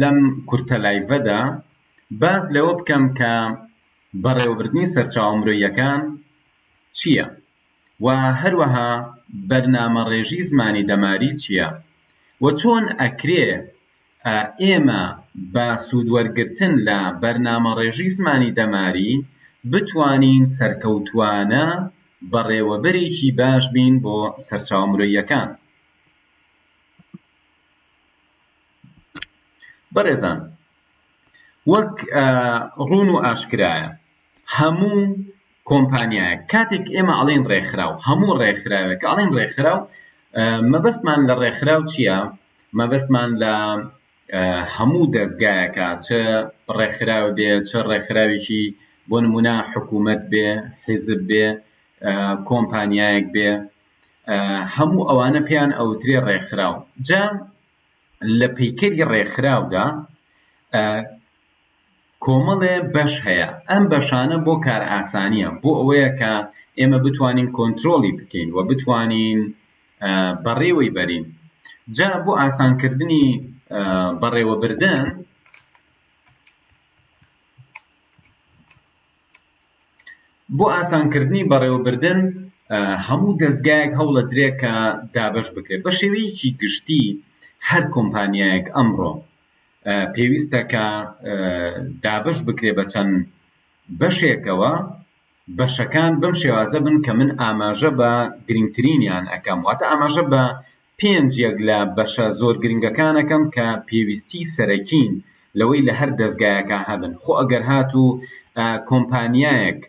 لەم کورتە live ەدا باس لەوە بکەم کە بەڕێوەبردنی سەرچاوە مرۆییەکان چییە و هەروەها بەرنامەڕێژی زمانی دەماری چییە و چۆن ئەکرێ ئێمە بە سوودوەرگرتن لە بەرنامەڕێژی زمانی دەماری بتوانین سەرکەوتووانە بەڕێوەبەرێکی باش بین بۆ سەرچاوە مرۆییەکان. بەڕێزان وەک ڕوون و ئاشکرایە هەموو کۆمپانیایەک کاتێک ئێمە ئەڵێن ڕێکخراو هەموو ڕێکخراوێک کە ئەڵێن ڕێکخراو مەبەستمان لە ڕێکخراو چییە؟ مەبەستمان لە هەموو دەزگایەکە چ ڕێکخراو بێ چ ڕێکخراوێکی بۆ نمونە حکوومەت بێ حیزب بێ کۆمپانیایەک بێ هەموو ئەوانە پێیان ئەوترێ ڕێکخراو جا لە پەیکەری ڕێکخراودا کۆمەڵێ بەش هەیە، ئەم بەشانە بۆ کارئاسانییە، بۆ ئەوەیە کە ئێمە بتوانین کۆنترۆڵی بکەین و بتوانین بەڕێوەی بەرین. جا بۆ ئاسانکردنی بەڕێوەبردن، بۆ ئاسانکردنی بەڕێوەبردن هەموو دەزگایەک هەوڵەدرێ کە دابەش بکرێت. بە شێوەیەکی گشتی هەر کۆمپانیایەک ئەمڕۆ پێویستە کە دابەش بکرێ بە چەند بەشێکەوە، بەشەکان بەم شێوازە بن کە من ئاماژە بە گرنگترینیان ئەکەم، واتە ئاماژە بە پێنج یەک لە بەشە زۆر گرنگەکان ئەکەم کە پێویستی سەرەکین لەوەی لە هەر دەزگایەکا هەبن، خۆ ئەگەر هاتوو کۆمپانیایەک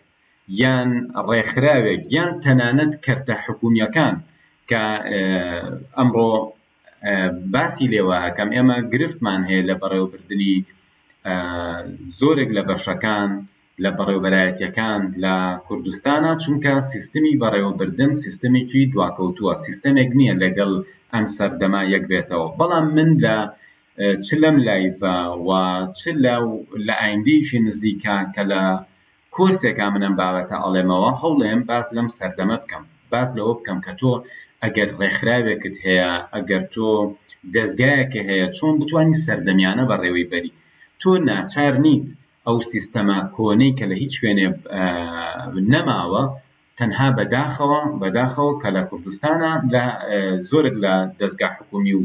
یان ڕێکخراوێک یان تەنانەت کەرتە حکومییەکان کە ئەمڕۆ باسی لێوە ئەکەم ئێمە گرفتمان هەیە لە بەڕێوەبردنی زۆرێک لە بەشەکان لە بەڕێوبەرایەتیەکان لە کوردستانە چونکە سیستمی بەڕێوەبردن سیستمێکی دواکەوتووە سیستەمێک نییە لەگەڵ ئەم سەردەما یەک بێتەوە بەڵام من لە چ لەم live ە و چ لە لە ئایندەیەکی نزیکە کە لە کۆرسێکا من ئەم بابەتە ئەڵێمەوە هەوڵێم باس لەم سەردەمە بکەم باس لەوە بکەم کە تۆ ئەگەر ڕێکخراوێکت هەیە ئەگەر تۆ دەزگایەکە هەیە چۆن بتوانی سەردەمیانە بەڕێوەی بەری تۆ ناچار نیت ئەو سیستەمە کۆنەی کە لە هیچ شوێنێ نەماوە تەنها بەداخەوە بەداخەوە کە لە کوردستانە لە زۆرێک لە دەزگا حکومی و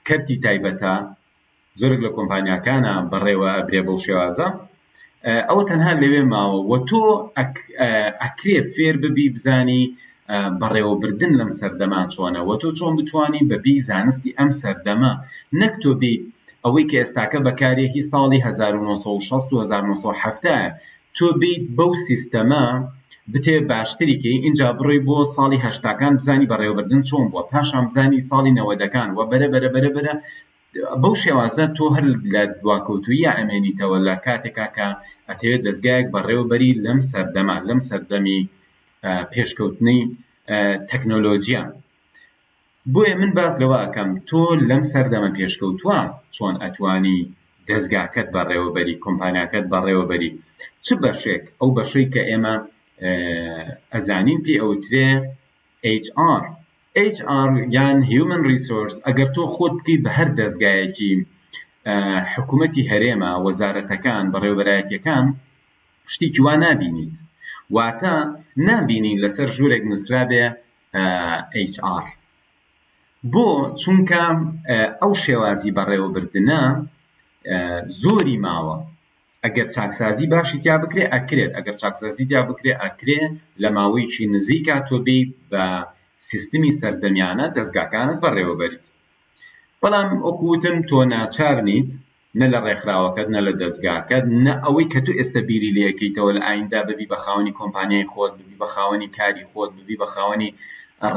کەرتی تایبەتە زۆرێک لە کۆمپانیاکانە بەڕێوە ئەبرێ بەو شێوازە ئەوە تەنها لەوێ ماوە و تۆ ئەکرێ فێر ببی بزانی بەڕێوەبردن لەم سەردەما چۆنە وە تۆ چۆن بتانی بەبی زانستی ئەم سەردەمە نەک تۆ بی ئەوەی کە ئێستاکە بەکارێ هی ساڵی 1960 و 1970 تۆ بیت بەو سیستەمە بتێ باشتری کەی ئینجا بڕۆی بۆ ساڵی هەشتاکان بزانی بەڕێوەبردن چۆن بووە پاشان بزانی ساڵی نەوەدەکان وە بەرە بەرە بەرە بەرە بەو شێوازە تۆ هەر لە دواکەوتووییا ئەمێنیتەوە لە کاتێکا کە ئەتەوێت دەزگایەک بەڕێوەبەری لەم سەردەمە لەم سەردەمی پێشکەوتنەی تەکنۆلۆجیا بۆیە من باس لەوە ئەکەم تۆ لەم سەردەمە پێشکەوتووە چۆن ئەتوانی دەزگاکەت بەڕێوەبەری کۆمپانیاکەت بەڕێوەبەری چ بەشێک ئەو بەشەی کە ئێمە ئەزانین پێی ئەوترێ HR HR یان Human Resource ئەگەر تۆ خۆت بکەیت بە هەر دەزگایەکی حکوومەتی هەرێمە وەزارەتەکان بەڕێوەبەرایەتیەکان شتێکی وا نابینیت واتە نابینی لەسەر ژوورێک نووسرابێ HR بۆ چونکە ئەو شێوازی بەڕێوەبردنە زۆری ماوە ئەگەر چاکسازی باشی تیا بکرێ ئەکرێت ئەگەر چاکسازی تیا بکرێ ئەکرێ لە ماوەیەکی نزیکا تۆ بێی بە سیستمی سەردەمیانە دەزگاکانت بەڕێوەبەریت بەڵام وەکو وتم تۆ ناچار نیت نە لە ڕێکخراوەکەت نە لە دەزگاکەت نە ئەوەی کە تۆ ئێستا بیری لێ ئەکەیتەوە لە ئایندا ببی بە خاوەنی کۆمپانیای خۆت ببی بە خاوەنی کاری خۆت ببی بە خاوەنی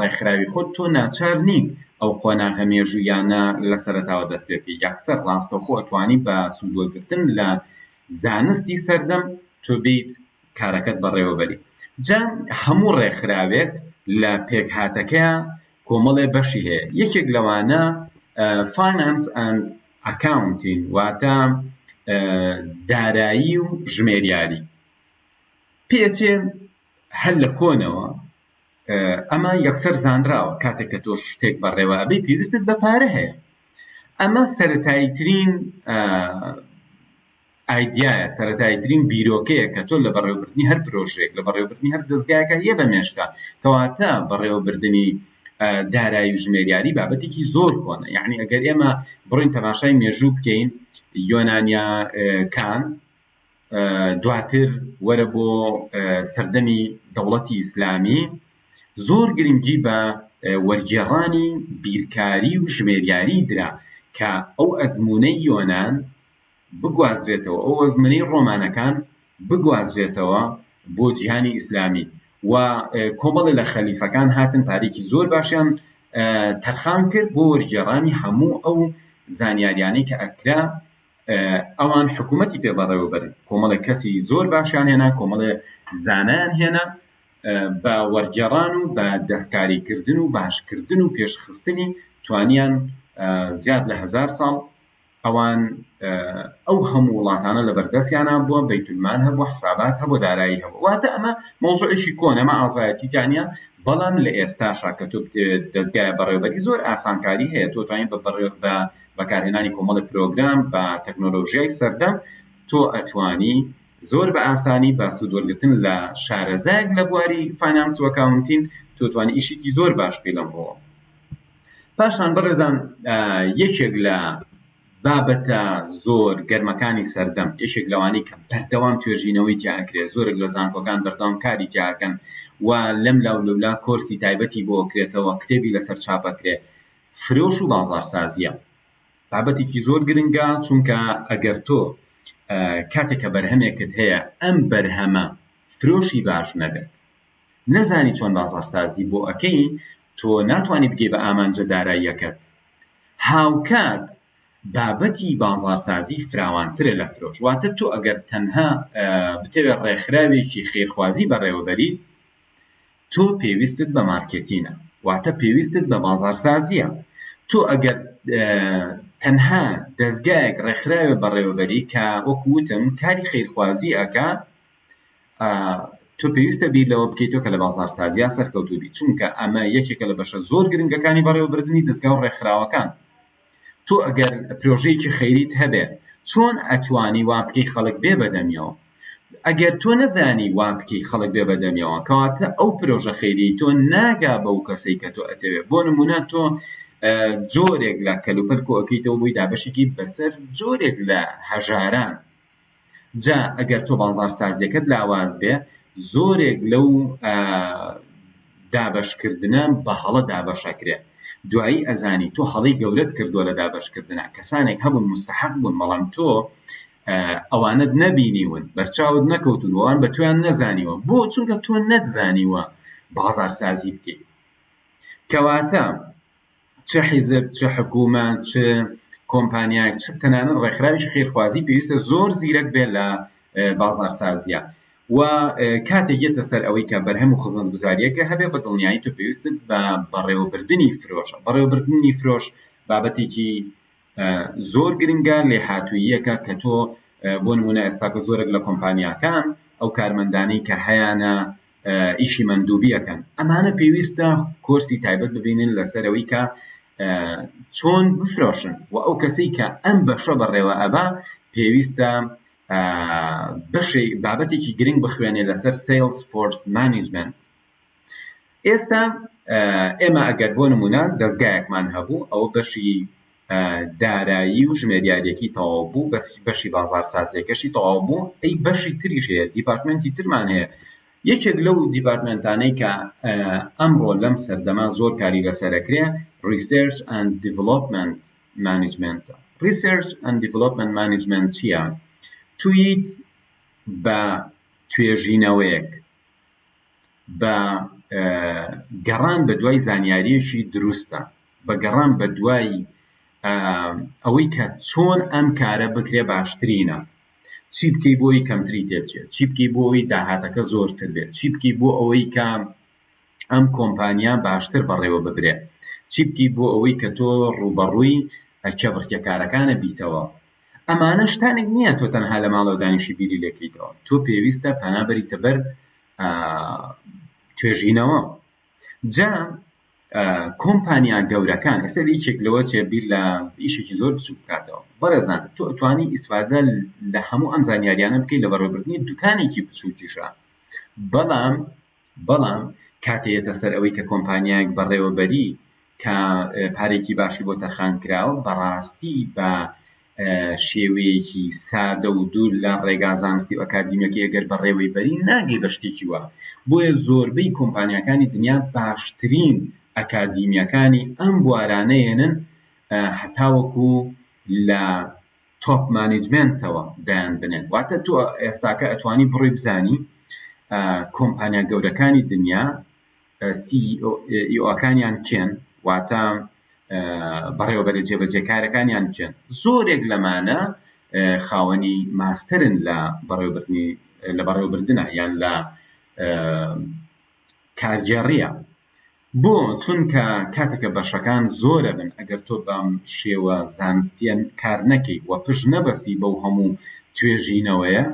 ڕێکخراوی خۆت تۆ ناچار نیت ئەو قۆناغە مێژوویانە لە سەرەتاوە دەست پێ بکەی یەکسەر ڕاستەوخۆ ئەتوانی بە سوودوەرگرتن لە زانستی سەردەم تۆ بیت کارەکەت بەڕێوەبەری جا هەموو ڕێکخراوێک لە پێکهاتەکەیا کۆمەڵێ بەشی هەیە یەکێک لەوانە Finance and Accounting واتە دارایی و ژمێریاری پێچێ هەر لە کۆنەوە ئەمە یەکسەر زانراوە کاتێک کە تۆ شتێک بەڕێوە ئەبەی پێویستت بە پارە هەیە. ئەمە سەرەتاییترین ئایدیایە، سەرەتاییترین بیرۆکەیە کە تۆ لە بەڕێوەبردنی هەر پرۆژەیەک، لە بەڕێوەبردنی هەر دەزگایەکا یە بە مێشکا. کەواتە بەڕێوەبردنی دارایی و ژمێریاری بابەتێکی زۆر کۆنە. یەعنی ئەگەر ئێمە بڕۆین تەماشای مێژوو بکەین، یۆنانیاکان دواتر وەرە بۆ سەردەمی دەوڵەتی ئیسلامی زۆر گرنگی بە وەرگێڕانی بیرکاری و ژمێریاری درا کە ئەو ئەزموونەی یۆنان بگوازرێتەوە، ئەو ئەزموونەی ڕۆمانەکان بگوازرێتەوە بۆ جیهانی ئیسلامی و کۆمەڵێ لە خەلیفەکان هاتن پارێکی زۆر باشیان تەرخان کرد بۆ وەرگێڕانی هەموو ئەو زانیاریانەی کە ئەکرا ئەوان حکوومەتی پێ بەڕێوەبەرن کۆمەڵێک کەسی زۆر باشیان هێنا کۆمەڵێ زانایان هێنا بە وەرگێڕان و بە دەستکاریکردن و باشکردن و پێشخستنی توانیان زیاد لە هەزار ساڵ ئەوان ئەو هەموو وڵاتانە لە بەردەستیانا بووە، بەیتولمال هەبووە، حسابات هەبووە، دارایی هەبووە. واتە ئەمە مەوزوعێکی کۆنە، ئەمە ئازایەتی تیا نییە، بەڵام لە ئێستاشا کە تۆ بتەوێت دەزگایە بەڕێوەبەری زۆر ئاسانکاری هەیە، تۆ توانی بە بە بەکارهێنانی کۆمەڵێک پرۆگرام بە تەکنۆلۆژیای سەردەم تۆ ئەتوانی زۆر بە ئاسانی بە سوودوەرگرتن لە شارەزایەک لە بواری finance و accounting تۆ توانی ئیشێکی زۆر باش بکەی لەم ڕووەوە. پاشان بەڕێزان یەکێک لە بابەتە زۆر گەرمەکانی سەردەم یەکێک لەوانەی کە بەردەوام توێژینەوەی تیا ئەکرێت زۆرێک لە زانکۆکان بەردەوام کاری تیا ئەکەن و لەم لاو لەولا کۆرسی تایبەتی بۆ ئەکرێتەوە کتێبی لەسەر چاپ ئەکرێ فرۆش و بازاڕسازییە بابەتێکی زۆر گرنگە چونکە ئەگەر تۆ کاتێک کە بەرهەمێکت هەیە ئەم بەرهەمە فرۆشی باش نەبێت نەزانی چۆن بازاڕسازی بۆ ئەکەی تۆ ناتوانی بگەی بە ئامانجە داراییەکەت. هاوکات بابەتی بازاڕسازی فراوانترە لە فرۆش واتە تۆ ئەگەر تەنها بتەوێت ڕێکخراوێکی خێرخوازی بەڕێوەبەری تۆ پێویستت بە مارکێتینە واتە پێویستت بە بازاڕسازیە تۆ ئەگەر تەنها دەزگایەک ڕێکخراوێ بەڕێوەبەری کە وەکو وتم کاری خێرخوازی ئەکا تۆ پێویستە بیر لەوە بکەیتەوە کە لە بازاڕسازیا سەرکەوتوو بیت، چونکە ئەمە یەکێکە لە بەشە زۆر گرنگەکانی بەڕێوەبردنی دەزگا و ڕێکخراوەکان. تۆ ئەگەر پرۆژەیەکی خەیریت هەبێ چۆن ئەتوانی وا بکەی خەڵک بێ بەدەمیەوە؟ ئەگەر تۆ نەزانی وا بکەی خەڵک بێ بەدەمیەوە کەواتە ئەو پرۆژە خەیریەی تۆ ناگا بەو کەسەی کە تۆ ئەتەوێ. بۆ نمونە تۆ جۆرێک لە کەلوپەل کۆئەکەیتەوە بۆی دابەشیکەی بەسەر جۆرێک لە هەژاران جا ئەگەر تۆ بازاڕسازیەکەت لاواز بێ زۆرێک لەو دابەشکردنە بە هەڵە دابەشەکرێ دوایی ئەزانی تۆ هەڵەی گەورەت کردووە لە دابەشکردنا کەسانێک هەبوون مستحق بوون بەڵام تۆ ئەوانەت نەبینیون بەرچاوت نەکەوتون وان بە تۆیان نەزانیوە بۆ چونکە تۆ نەتزانیوە بازاڕسازی بکەیت کەواتە چ حیزب، چ حکوومەت، چ کۆمپانیایەک، چ تەنانەت ڕێکخراوێکی خێرخوازی پێویستە زۆر زیرەک بێت لە بازاڕسازییا و کاتێک یەتە سەر ئەوەی کە بەرهەم و خزمەتگوزارییەکە هەبێ بە دڵنیایی تۆ پێویستت بە بەڕێوەبردنی فرۆشە. بەڕێوەبردنی فرۆش بابەتێکی زۆر گرنگە لێهاتووییەکە کە تۆ بۆ نموونە ئێستاکە زۆرێک لە کۆمپانیاکان ئەو کارمەندانەی کە هەیانە ئیشی مەندوبی ئەکەن ئەمانە پێویستە کۆرسی تایبەت ببینن لەسەر ئەوەی کە چۆن بفرۆشن و ئەو کەسەی کە ئەم بەشە بەڕێوە ئەبا پێویستە بەشێ بابەتێکی گرنگ بخوێنێ لەسەر sales force management ئێستا ئێمە ئەگەر بۆ نمونە دەستگایەکمان هەبوو ئەوە بەشی دارایی و ژمێریاریەکەی تەواو بوو بەس بەشی بازاڕسازیەکەشی تەواو بوو ئەی بەشی تریش هەیە department ی ترمان هەیە یەکێک لەو department انەی کە ئەمڕۆ لەم سەردەما زۆر کاری لەسەرەکرێ Research and Development Management Research and Development Management چییە؟ تویت بە توێژینەوەیەک بە گەڕان بە دوای زانیارییەکی دروستە، بە گەڕان بە دوای ئەوەی کە چۆن ئەم کارە بکرێ باشترینە، چی بکەی بۆ ئەوەی کەمتری تێ بچێت، چی بکەی بۆ ئەوەی داهاتەکە زۆرتر بێت، چی بکەی بۆ ئەوەی کە ئەم کۆمپانیا باشتر بەڕێوە ببرێ، چی بکەی بۆ ئەوەی کە تۆ ڕووبەڕووی کێبڕکێکارەکانە بیتەوە. ئەمانە شتانێک نییە تۆ تەنها لە ماڵەوە دانیشی بیری لێکەیتەوە، تۆ پێویستە پەنا بەریتە بەر توێژینەوە. جا. کۆمپانیا گەورەکان ئێستا یەکێک لەوە چێ بیر لە ئیشێکی زۆر بچوک بکاتەوە بەڕێزان تۆ ئەتوانی ئیسفادە لە هەموو ئەم زانیاریانە بکەیت لە بەڕێوەبردنی دوکانێکی بچووکیشە بەڵام بەڵام کاتێ یەتە سەر ئەوەی کە کۆمپانیایەک بەڕێوەبەری کە پارێکی باشی بۆ تەرخان کراوە بەڕاستی بە شێوەیەکی سادە و دوور لە ڕێگا زانستی و ئەکادیمیەکەی ئەگەر بەڕێوەی بەری ناگەی بە شتێکی وا بۆیە زۆربەی کۆمپانیاکانی دنیا باشترین ئەکادیمیەکانی ئەم بوارانە یەنن هەتاوەکو لە تۆپ مانجمێنتەوە دایان بنێن واتە تۆ ئێستاکە ئەتوانی بڕۆی بزانی کۆمپانیا گەورەکانی دنیا سی ئی ئۆکانیان کێن واتە بەڕێوەبەرە جێبەجێکارەکانیان کێن زۆرێک لەمانە خاوەنی ماستەرن لە بەڕێوەبردنی لە بەڕێوەبردنە یان لە کارگێڕیە بۆ؟ چونکە کاتێک کە بەشەکان زۆرەبن ئەگەر تۆ بەم شێوە زانستیە کار نەکەی و پشت نەبەستی بەو هەموو توێژینەوەیە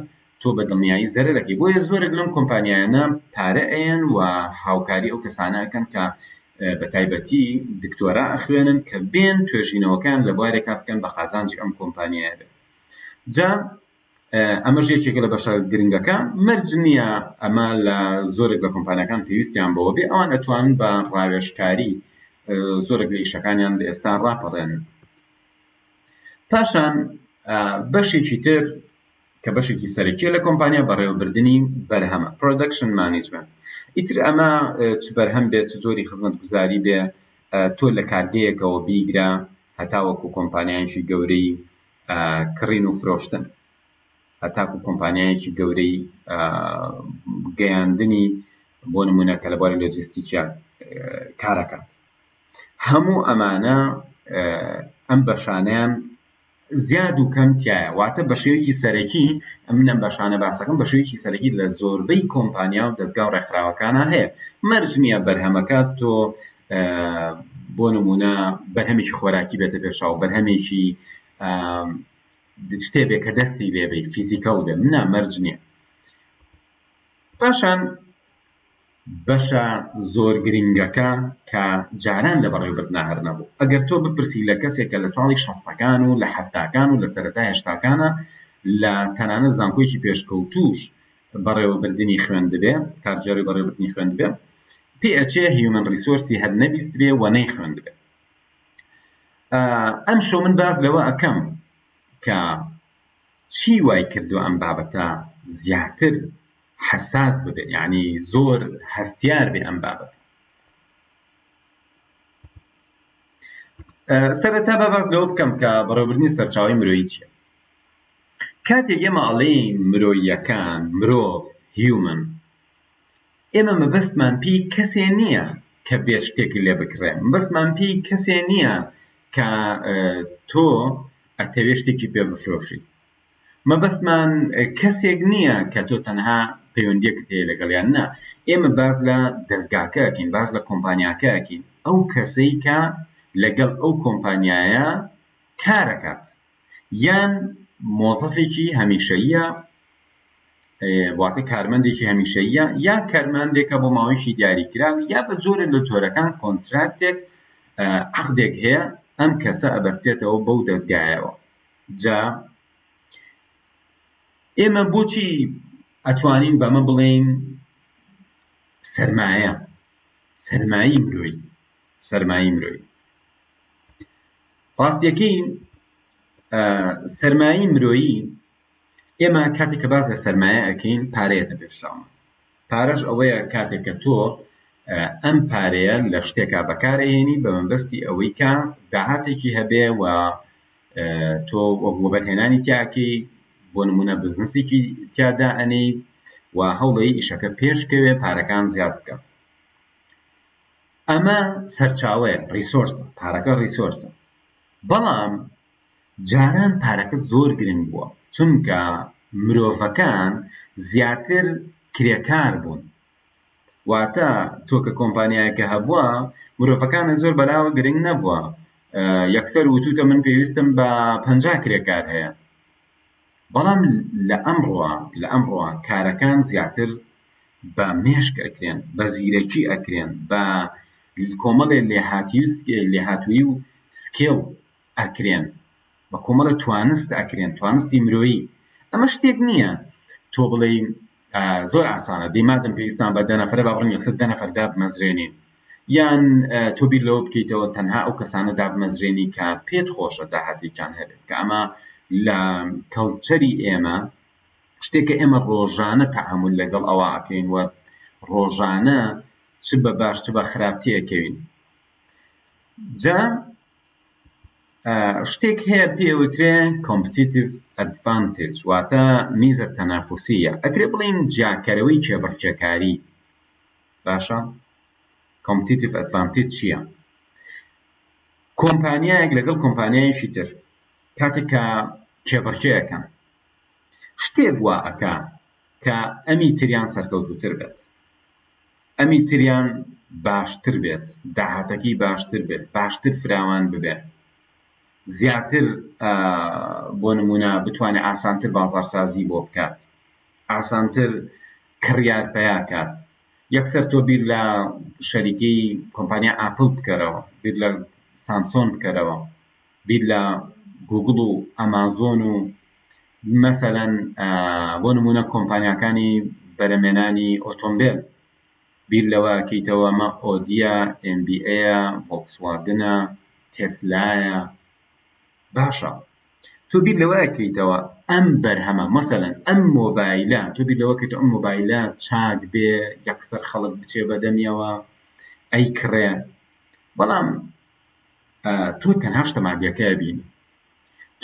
تۆ بە دڵنیایی زەرەر ئەکەی بۆیە زۆرێک لەم کۆمپانیایانە پارە ئەیەن و هاوکاری ئەو کەسانە ئەکەن کە بە تایبەتی دکتۆرا ئەخوێنن کە بێن توێژینەوەکان لە بوارێکا بکەن بە قازانجی ئەم کۆمپانیایە بێت جا ئەمەش یەکێکە لە بەشە گرنگەکان مەرج نییە ئەمە لە زۆرێک لە کۆمپانیاکان پێویستیان بەوە بێ ئەوان ئەتوانن بە ڕاوێژکاری زۆرێک لە ئیشەکانیان لە ئێستا ڕاپەڕێنن پاشان بەشێکی تر کە بەشێکی سەرەکیە لە کۆمپانیا بەڕێوەبردنی بەرهەمە Production Management ئیتر ئەمە چ بەرهەم بێت چ جۆری خزمەتگوزاری بێ تۆ لە کارگەیەکەوە بیگرە هەتاوەکو کۆمپانیایەکی گەورەی کڕین و فرۆشتن هەتاکو کۆمپانیایەکی گەورەی گەیاندنی بۆ نمونە کە لە بواری لۆجیستیکیا کارەکات هەموو ئەمانە ئەم بەشانیان زیاد و کەم تایە واتە بە شێوەیەکی سەرەکی من ئەم بەشانە باسەکەم بە شێوەیەکی سەرەکی لە زۆربەی کۆمپانیا و دەستگا و ڕێکخراوەکانە هەیە مەرج نییە بەرهەمەکە تۆ بۆ نمونە بەرهەمێکی خۆراکی بێتە پێشاو بەرهەمێکی شتێ بێ کە دەستی لێبەی فیزیکەڵ بێ نا مەرج نییە پاشان بەشە زۆر گرنگەکە کە جاران لە بەڕێوەبردنا هەر نەبوو ئەگەر تۆ بپرسی لە کەسێک کە لە ساڵی شەستەکان و لە حەفتاکان و لە سەرەتای هەشتاکانە لە تەنانەت زانکۆیەکی پێشکەوتووش بەڕێوەبردنی خوێندبێ کارگێڕی بەڕێوەبردنی خوێندبێ پێ ئەچێ هیومن ڕیسۆرسی هەر نەبیستبێ و نەیخوێندبێ ئەمشەو من باس لەوە ئەکەم کە چی وای کردووە ئەم بابەتە زیاتر حەساس ببێ یعنی زۆر هەستیار بێ ئەم بابەتە سەرەتا با باس لەوە بکەم کە بەڕێوەبردنی سەرچاوەی مرۆیی چییە کاتێک ئێمە ئەڵێین مرۆییەکان مرۆڤ هیومن ئێمە مەبەستمان پێی کەسێ نییە کە بێت شتێکی لێ بکڕێ مەبەستمان پێی کەسێ نییە کە تۆ ئەتەوێ شتێکی پێ بفرۆشی مەبەستمان کەسێک نییە کە تۆ تەنها پەیوەندیەکت هەیە لەگەڵیان نا ئێمە باس لە دەزگاکە ئەکەین باس لە کۆمپانیاکە ئەکەین ئەو کەسەی کە لەگەڵ ئەو کۆمپانیایە کارەکات یان مۆزەفێکی هەمیشەییە واتە کارمەندێکی هەمیشەییە یا کارمەندێکە بۆ ماوەیەکی دیاریکراو یا بە جۆرێک لە جۆرەکان کۆنتراکتێک عەقدێک هەیە ئەم کەسە ئەبەستێتەوە بەو دەزگایەوە جا ئێمە بۆچی ئەتوانین بەمە بڵێین سەرمایە سەرمایەی مرۆیی سەرمایەی مرۆیی ڕاستیەکەی سەرمایەی مرۆیی ئێمە کاتێک کە باس لە سەرمایە ئەکەین پارەیەتە پێش چاومان پارەش ئەوەیە کاتێک کە تۆ ئەم پارەیە لە شتێکا بەکارئەهێنی بە مەبەستی ئەوەی کە داهاتێکی هەبێ و تۆ وەک وەبەرهێنانی تیاکەی بۆ نمونە بزنسێکی تیادا ئەنێی و هەوڵەی ئیشەکە پێشکەوێ پارەکان زیاد بکات ئەمە سەرچاوەیە ڕیسۆرسە پارەکە ڕیسۆرسە بەڵام جاران پارەکە زۆر گرنگ بووە چونکە مرۆڤەکان زیاتر کرێکار بوون واتە تۆ کە کۆمپانیایەکە هەبووە مرۆڤەکانە زۆر بەلاوە گرنگ نەبووە یەکسەر وتوتە من پێویستم بە 50 کرێکار هەیە بەڵام لە ئەمڕۆ لە ئەمڕۆ کارەکان زیاتر بە مێشک ئەکرێن بە زیرەکی ئەکرێن بە. کۆمەڵێ لێهاتوویی و skill ئەکرێن، بە کۆمەڵێ توانست ئەکرێن، توانستی مرۆیی. ئەمە شتێک نییە تۆ بڵێی زۆر ئاسانە دەی مادەم پێویستمان بە دە نەفەرە با بڕۆین یەکسەر دە نەفەر دابمەزرێنین. یان تۆ بیر لەوە بکەیتەوە تەنها ئەو کەسانە دابمەزرێنی کە پێت خۆشە داهاتێکیان هەبێت کە ئەمە لە کەڵچەری ئێمە شتێکە ئێمە ڕۆژانە تەعامول لەگەڵ ئەوە ئەکەین و ڕۆژانە چ بە باش چ بە خراپ تێکەوین جا شتێک هەیە پێوترێ Competitive Advantage واتە میزە تەنافوسیە ئەکرێ بڵێین جیاکەرەوەی کێبڕکێکاری باشە Competitive Advantage چییە؟ کۆمپانیایەک لەگەڵ کۆمپانیایەکی تر کاتێک کە کێبڕکێ ئەکەن شتێک وا ئەکا کە ئەمی تریان سەرکەوتووتر بێت ئەمی تریان باشتر بێت داهاتەکەی باشتر بێت باشتر فراوان ببێ زیاتر بۆ نمونە بتوانێت ئاسانتر بازارسازی بۆ بکات ئاسانتر کڕیار پەیا کات یەکسەر تۆ بیر لە شەریکەی کۆمپانیا ئاپڵ بکەرەوە بیر لە سامسۆن بکەرەوە بیر لە گوگڵ و ئەمازۆن و مەسەلەن بۆ نمونە کۆمپانیاکانی بەرەمێنانی ئۆتۆمبێل بیر لەوە کەیتەوە ئەمە ئۆدیە ئێم بی ئەیە ڤۆڵکسواگنە تێسلایە باشە تۆ بیر لەوە ئەکەیتەوە ئەم بەرهەمە مەسەلەن ئەم مۆبایلە تۆ بیر لەوە کەیتەوە ئەم مۆبایلە چاک بێ یەکسەر خەڵک بچێ بەدەمیەوە ئەیکڕێ بەڵام تۆ تەنها شتە مادیەکە ئەبینی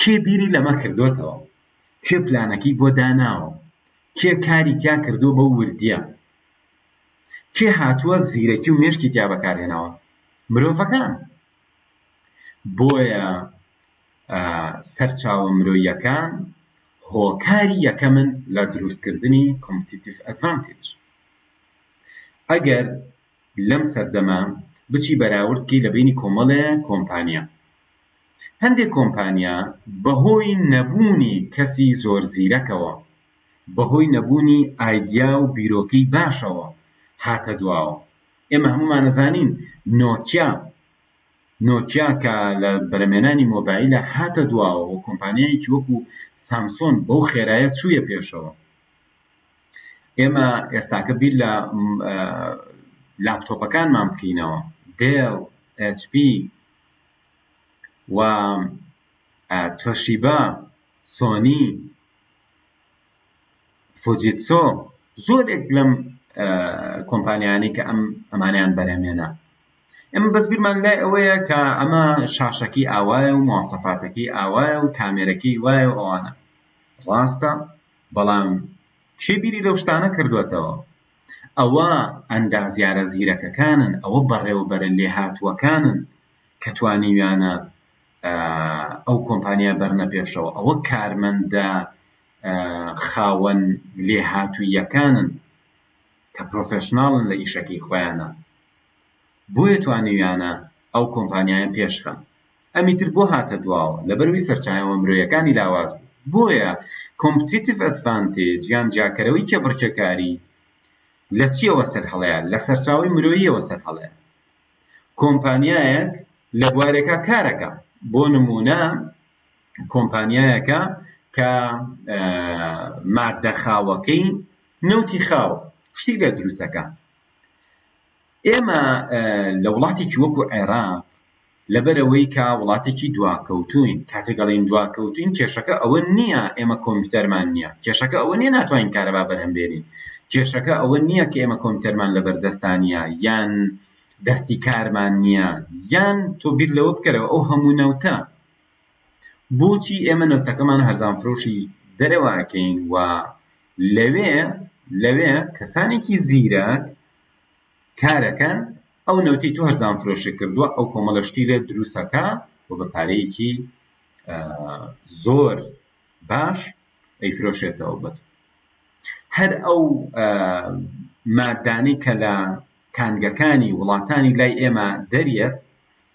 کێ بیری لەمە کردۆتەوە کێ پلانەکەی بۆ داناوە کێ کاری تیا کردووە بەو وردیە کێ هاتووە زیرەکی و مێشکی تیا بەکارهێناوە مرۆڤەکان بۆیە سەرچاوە مرۆییەکان هۆکاری یەکەمن لە دروستکردنی Competitive Advantage. ئەگەر لەم سەردەمە بچی بەراورد بکەی لە بەینی کۆمەڵێ کۆمپانیا، هەندێک کۆمپانیا بەهۆی نەبوونی کەسی زۆر زیرەکەوە، بەهۆی نەبوونی ئایدیا و بیرۆکەی باشەوە هاتە دواوە. ئێمە هەموومان ئەزانین نۆکیا نۆکیا کە لە بەرهەمهێنانی مۆبایلە هاتە دواوە و کۆمپانیایەکی وەکو سامسۆن بەو خێرایە چوویە پێشەوە. ئێمە ئێستاکە بیر لە لاپتۆپەکانمان بکەینەوە دێڵ، ئێچ پی و تۆشیبا، سۆنی، فوجیتسۆ زۆرێک لەم کۆمپانیانەی کە ئەم ئەمانیان بەرهەمێنا ئێمە بەس بیرمان لای ئەوەیە کە ئەمە شاشەکەی ئاوایە و مواسەفاتەکەی ئاوایە و کامێرەکەی وایە و ئەوانە ڕاستە بەڵام کێ بیری لەو شتانە کردوێتەوە ئەوە ئەندازیارە زیرەکەکانن ئەوە بەڕێوەبەرە لێهاتووەکانن کە توانیویانە ئەو کۆمپانیا بەرنە پێشەوە ئەوە کارمەندە خاوەن لێهاتووییەکانن کە پرۆفێشناڵن لە ئیشەکەی خۆیانە بۆیە توانیویانە ئەو کۆمپانیایە پێشخەن ئەمی تر بۆ هاتە دواوە لەبەرئەوەی سەرچاوە مرۆیەکانی لاواز بوو بۆیە Competitive Advantage یان جیاکەرەوەی کێبڕکێکاری لە چیەوە سەرهەڵەیە لە سەرچاوەی مرۆییەوە سەرهەڵەیە کۆمپانیایەک لە بوارێکا کارەکا بۆ نمونە کۆمپانیایەکە کە ماددە خاوەکەی نەوتی خاو شتی لێ دروستەکە ئێمە لە وڵاتێکی وەکو عێراق لەبەرئەوەی کە وڵاتێکی دواکەوتووین، کاتێک ئەڵێین دواکەوتووین کێشەکە ئەوە نییە ئێمە کۆمپیوتەرمان نییە، کێشەکە ئەوە نییە ناتوانین کارەبا بەرهەم بێنین، کێشەکە ئەوە نییە کە ئێمە کۆمپیوتەرمان لەبەردەستا نییە یان دەستی کارمان نییە یان تۆ بیر لەوە بکەرەوە ئەو هەموو نەوتە بۆچی ئێمە نەوتەکەمان هەرزانفرۆشی دەرەوە ئەکەین و لەوێ لەوێ کەسانێکی زیرەک کارەکەن ئەو نەوتەی تۆ هەرزانفرۆشی کردووە ئەو کۆمەڵە شتی لێ دروستەکە و بە پارەیەکی زۆر باش ئەیفرۆشێتەوە بە تۆ هەر ئەو مادانەی کە لە کانگەکانی وڵاتانی لای ئێمە دەریەت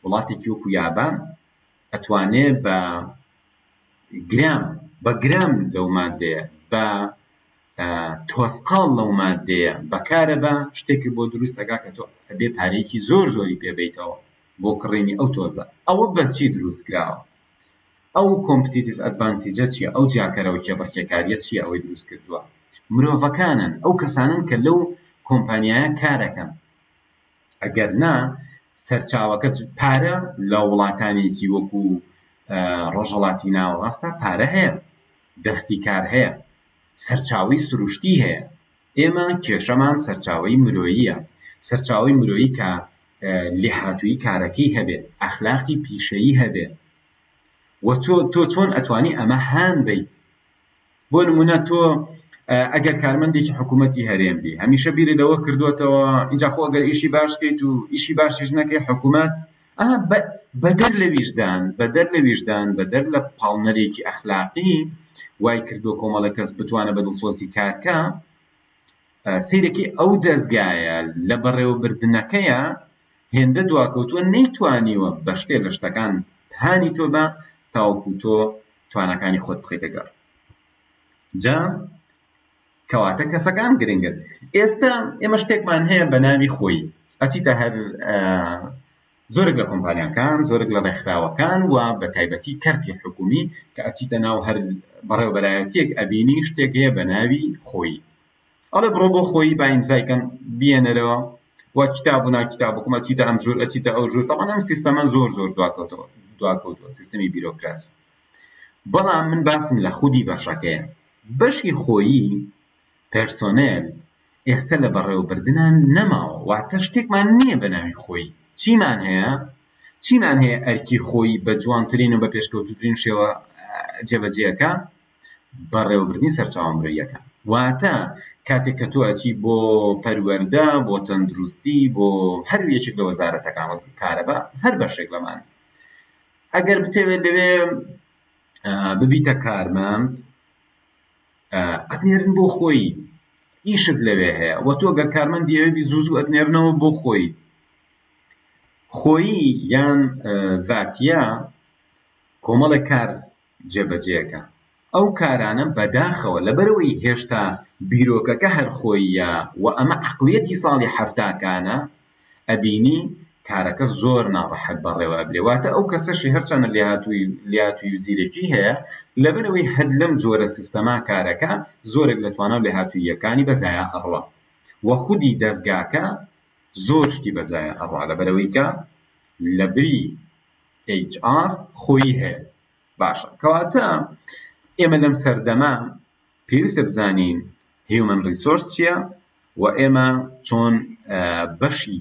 وڵاتێکی وەکو یابان ئەتوانێ بە گرام بە گرام لەو مادەیە بە. تۆزقاڵ لەو مادەیە بەکارەبا شتێکت بۆ دروست ئەکا کە تۆ ئەبێ پارەیەکی زۆر زۆری پێ بەیتەوە بۆ کڕینی ئەو تۆزە ئەوە بەچی دروست کراوە ئەو competitive advantage ە چیە ئەو جیاکەرەوە کێبڕکێکاریە چیە ئەوەی دروست کردووە مرۆڤەکانن ئەو کەسانن کە لەو کۆمپانیایە کارەکەن ئەگەر نا سەرچاوەکە پارە لە وڵاتانێکی وەکو ڕۆژهەڵاتی ناوەڕاستە پارە هەیە دەستی کار هەیە سەرچاوەی سروشتی هەیە ئێمە کێشەمان سەرچاوەی مرۆییە سەرچاوەی مرۆیی کە لێهاتوویی کارەکەی هەبێ ئەخلاقی پیشەیی هەبێ و تۆ چۆن ئەتوانی ئەمە هان بەیت بۆ نمونە تۆ ئەگەر کارمەندێکی حکوومەتی هەرێم بی هەمیشە بیری لەوە کردوێتەوە اینجا خۆ ئەگەر ئیشی باش کەیت و ئیشی باشیش نەکەی حکوومەت بەدەر لە ویژدان بەدەر لە ویژدان بەدەر لە پاڵنەرێکی ئەخلاقی وای کردووە کۆمەڵە کەس بتوانە بە دڵسۆزی کارکە سەیرەکی ئەو دەزگایە لە بەڕێوەبردنەکەیە هێندە دواکەوتووە نەیتوانیوە بە شتێ لە شتەکان هانی تۆ بە تاوەکو تۆ تواناکانی خۆت بخەیتە گەڕ جا کەواتە کەسەکان گرنگن ئێستا ئێمە شتێکمان هەیە بە ناوی خۆی ئەچیتە هەر زۆرێک لە کۆمپانیاکان زۆرێک لە ڕێکخراوەکان و بە تایبەتی کەرتی حکومی کە ئەچیتە ناو هەر بەڕێوەبەرایەتیەک ئەبینی شتێک هەیە بە ناوی خۆی ئەڵێ بڕۆ بۆ خۆی با ئیمزای کەن بیێنەرەوە و کتاب و ناکتاب بکوم ئەچیتە ئەم ژوور ئەچیتە ئەو ژوور تەبعەن ئەم سیستەمە زۆر زۆر دواکەوتەوە دواکەوتووە سیستەمی بیرۆکراسی بەڵام من باسم لە خودی بەشەکەیە بەشی خۆیی پێرسۆنێل ئێستە لە بەڕێوەبردنا نەماوە واتە شتێکمان نییە بە ناوی خۆیی چیمان هەیە چیمان هەیە ئەرکی خۆی بە جوانترین و بە پێشکەوتوترین شێوە جێبەجێەکە بەڕێوەبردنی سەرچاوە مرۆییەکان واتە کاتێک کە تۆ ئەچی بۆ پەروەردە بۆ تەندروستی بۆ هەر یەکێک لە وەزارەتەکان کارەبا هەر بەشێک لەمان ئەگەر بتەوێت لەوێ ببیتە کارمەند ئەتنێرن بۆ خۆی ئیشت لەوێ هەیە وە تۆ گەر کارمەندی ئەوێ بی زوو زوو ئەتنێرنەوە بۆ خۆی خۆیی یان ذاتیە کۆمەڵێک کار جێبەجێکە ئەو کارانە بەداخەوە لەبەرئەوەی هێشتا بیرۆکەکە هەر خۆییە و ئەمە عەقڵیەتی ساڵی حەفتاکانە ئەبینی کارەکە زۆر ناڕەحەت بەڕێوە ئەبرێ واتە ئەو کەسەشی هەرچەندە لێهاتووی لێهاتووی و زیرەکی هەیە لەبەرئەوەی هەر لەم جۆرە سیستەما کارەکە زۆرێک لە توانا و لێهاتووییەکانی بە زایە ئەڕوا و خودی دەزگاکە زۆر شتی بە زایە ئەڕوا لەبەرئەوەی کە لەبری HR خۆیی هەیە باشە کەواتە ئێمە لەم سەردەمە پێویستە بزانین human resource چییە و ئێمە چۆن بەشی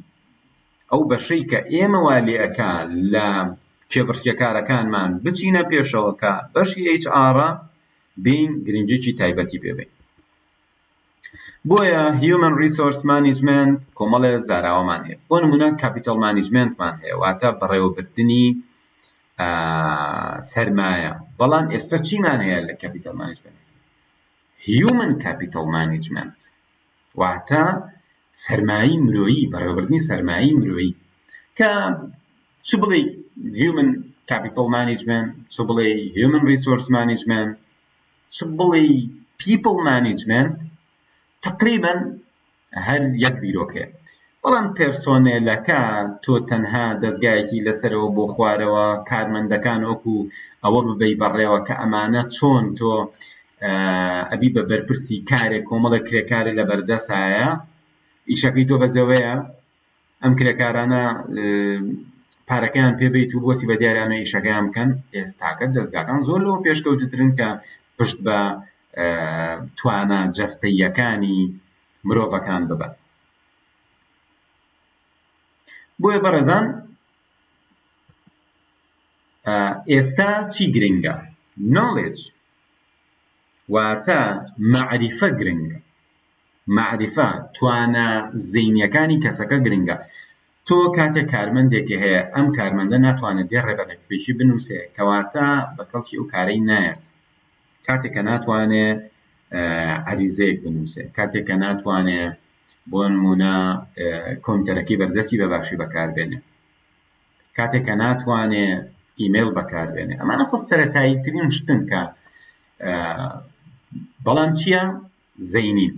ئەو بەشەی کە ئێمە وا لێ ئەکا لە کێبڕکێکارەکانمان بچینە پێشەوە کە بەشی HR بین گرنگێکی تایبەتی پێ بین بۆیە Human Resource Management کۆمەڵێ زاراوەمان هەیە بۆ نمونە capital management مان هەیە واتە بەڕێوەبردنی سەرمایە بەڵام ئێستا چیمان هەیە لە capital management Human Capital Management واتە سەرمایی مرۆیی بەڕێوەبردنی سەرمایی مرۆیی کە چ بڵێ Human Capital Management چ بڵێ Human Resource Management چ بڵێی People Management تەقریبەن هەر یەک بیرۆکەیە بەڵام پێرسۆنێلەکە تۆ تەنها دەزگایەکی لەسەرەوە بۆ خوارەوە کارمەندەکان وەکو ئەوە ببەی بەڕێوە کە ئەمانە چۆن تۆ ئەبی بە بەرپرسی کارێک کۆمەڵێک کرێکاری لە بەردەسایە ئیشەکەی تۆ بەزەوەیە ئەم کرێکارانە پارەکەیان پێ بیت و بۆسی بە دیارانە ئیشەکەیان بکەن ئێستاکە دەزگاکان زۆر لەوە پێشکەوتترن کە پشت بە توانا جەستەییەکانی مرۆڤەکان ببن بۆیە بەڕێزان ئێستا چی گرنگە knowledge واتە مەعریفە گرنگە مەعریفە، توانا زەینیەکانی کەسەکە گرنگە. تۆ کاتێک کارمەندێکی هەیە ئەم کارمەندە ناتوانێت دێڕێ بە ڕێکوپێکی بنووسێ کەواتە بە کەڵکی ئەو کارەی نایەت. کاتێک کە ناتوانێ عەریزەیەک بنووسێ، کاتێک کە ناتوانێ بۆ نموونە کۆمپیوتەرەکەی بەردەستی بە باشی بەکاربێنێ، کاتێک کە ناتوانێ ئیمەیڵ بەکاربێنێ، ئەمانە خۆ سەرەتایی ترین شتن کە بەڵام چییە؟ زەینین.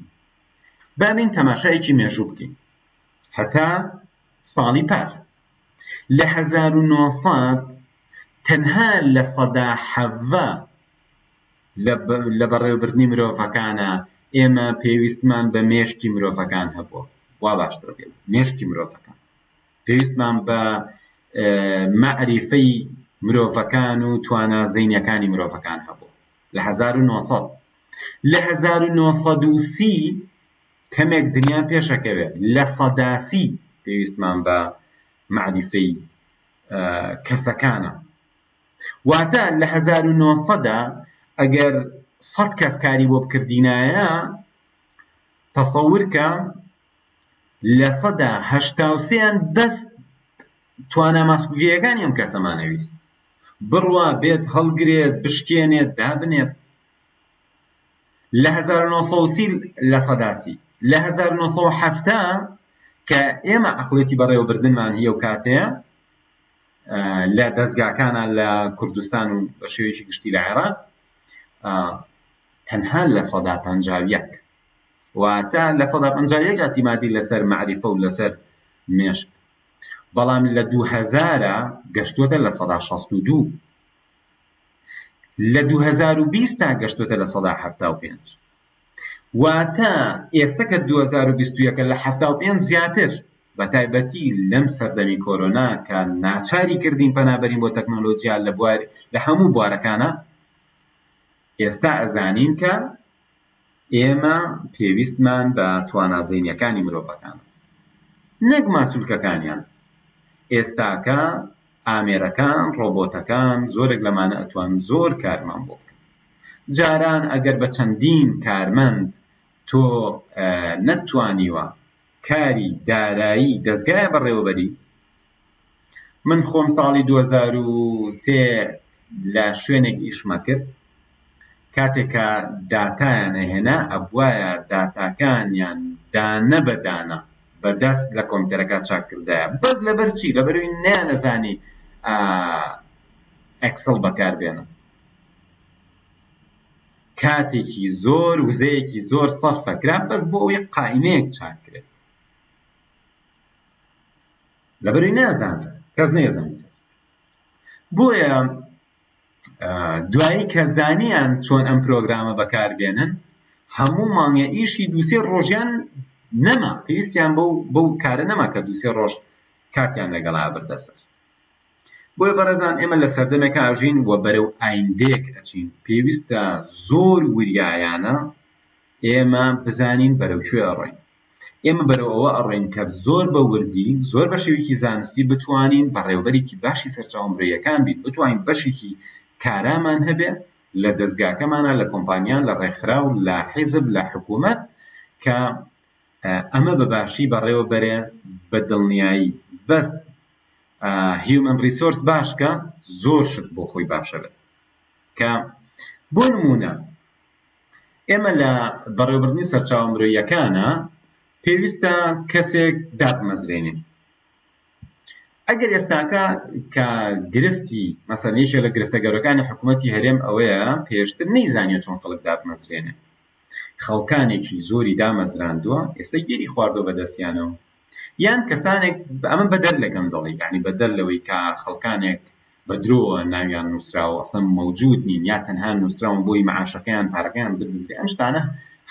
با بێین تەماشایەکی مێژوو بکەین هەتا ساڵی پار لە 1900 تەنها 17% لە بەڕێوەبردنی مرۆڤەکانە ئێمە پێویستمان بە مێشکی مرۆڤەکان هەبووە وا باشترە بێت مێشکی مرۆڤەکان پێویستمان بە مەعریفەی مرۆڤەکان و توانا زەینیەکانی مرۆڤەکان هەبوو لە 1900 لە 1930 کەمێک دنیا پێشەکەوێت 30% پێویستمان بە مەعریفەی کەسەکانە واتە لە 1900 ئەگەر 100 کەس کاری بۆ بکردینایە تەسەور کە 83%یان بەس توانا ماسولکەیەکانی ئەم کەسەمان ئەویست بڕوا بێت هەڵگرێت بشکێنێت دابنێت لە 1930 30% لە 1970 کە ئێمە عەقڵیەتی بەڕێوەبردنمان هەیە و کاتەیە لە دەزگاکانە لە کوردستان و بە شێوەیەکی گشتی لە عێراق تەنها 51% واتە 51% ئیعتیمادی لەسەر مەعریفە و لەسەر مێشک بەڵام لە 2000 گەشتووەتە 62% لە 2020 تا گەشتووەتە 75% واتە ئێستا کە 2021 لە 75 زیاتر بە تایبەتی لەم سەردەمی کۆرۆنا کە ناچاری کردین پەنابەرین بۆ تەکنۆلۆژیا لە بوار لە هەموو بوارەکانە ئێستا ئەزانین کە ئێمە پێویستمان بە توانا زەینیەکانی مرۆڤەکانە نەک ماسولکەکانیان. ئێستاکە ئامێرەکان، ڕۆبۆتەکان، زۆرێک لەمانە ئەتوان زۆر کارمان بۆ بکەن. جاران ئەگەر بە چەندین کارمەند تۆ نەتتوانیوە کاری دارایی دەزگایە بەڕێوەبەری، من خۆم ساڵی 2003 لە شوێنێک ئیشمە کرد کاتێک کە داتایان ئەهێنا ئەبوایە داتاکانیان دانە بە دانە بە دەست لە کۆمپیوتەرەکە چاک کردایە بەس لەبەر چی لەبەرەوەی نەیانەزانی ئەکسڵ بەکاربێنن کاتێکی زۆر وزەیەکی زۆر سەرفە کرا بەس بۆ ئەوەی قائیمەیەک چاک کرێت لەبەروی نازانرا کەس نەیزانی بۆیە دوایی کە زانیان چۆن ئەم پرۆگرامە بەکاربێنن هەموو مانگە ئیشی دووسێ ڕۆژیان نەما پێویستیان بەو بەو کارە نەما کە دووسێ ڕۆژ کاتیان لەگەڵا بردە سەر بۆیە بەڕێزان ئێمە لە سەردەمێکا ئەژین و بەرەو ئایندەیەک ئەچین پێویستە زۆر وریایانە ئێمە بزانین بەرەو کوێ ئەڕۆین ئێمە بەرەو ئەوە ئەڕۆین کە زۆر بە وردی زۆر بە شێوەیەکی زانستی بتوانین بەڕێوەبەرێکی باشی سەرچاوە مرۆییەکان بین بتوانین بەشێکی کارامان هەبێ لە دەزگاکەمانە لە کۆمپانیا لە ڕێکخراو لە حیزب لە حکوومەت کە ئەمە بە باشی بەڕێوە بەرێ بە دڵنیایی بەس human resource باش کە زۆر شت بۆ خۆی باشە بێت کە بۆ نمونە ئێمە لە بەڕێوەبردنی سەرچاوە مرۆییەکانە پێویستە کەسێک دابمەزرێنین ئەگەر ئێستاکە کە گرفتی مەسەن یەکێ لە گرفتە گەورەکانی حکوومەتی هەرێم ئەوەیە پێشتر نەیزانیوە چۆن خەڵک دابمەزرێنێ خەڵکانێکی زۆری دامەزراندووە ئێستا گیری خواردووە بەدەستیانەوە یان کەسانێک ئەمە بەدەر لە گەندەڵی یعنی بەدەر لەوەی کە خەڵکانێک بە درۆوە ناویان نووسراوە ئەسڵەن مەوجود نین یا تەنها نووسراون بۆی معاشەکەیان پارەکەیان بدزرێ ئەم شتانە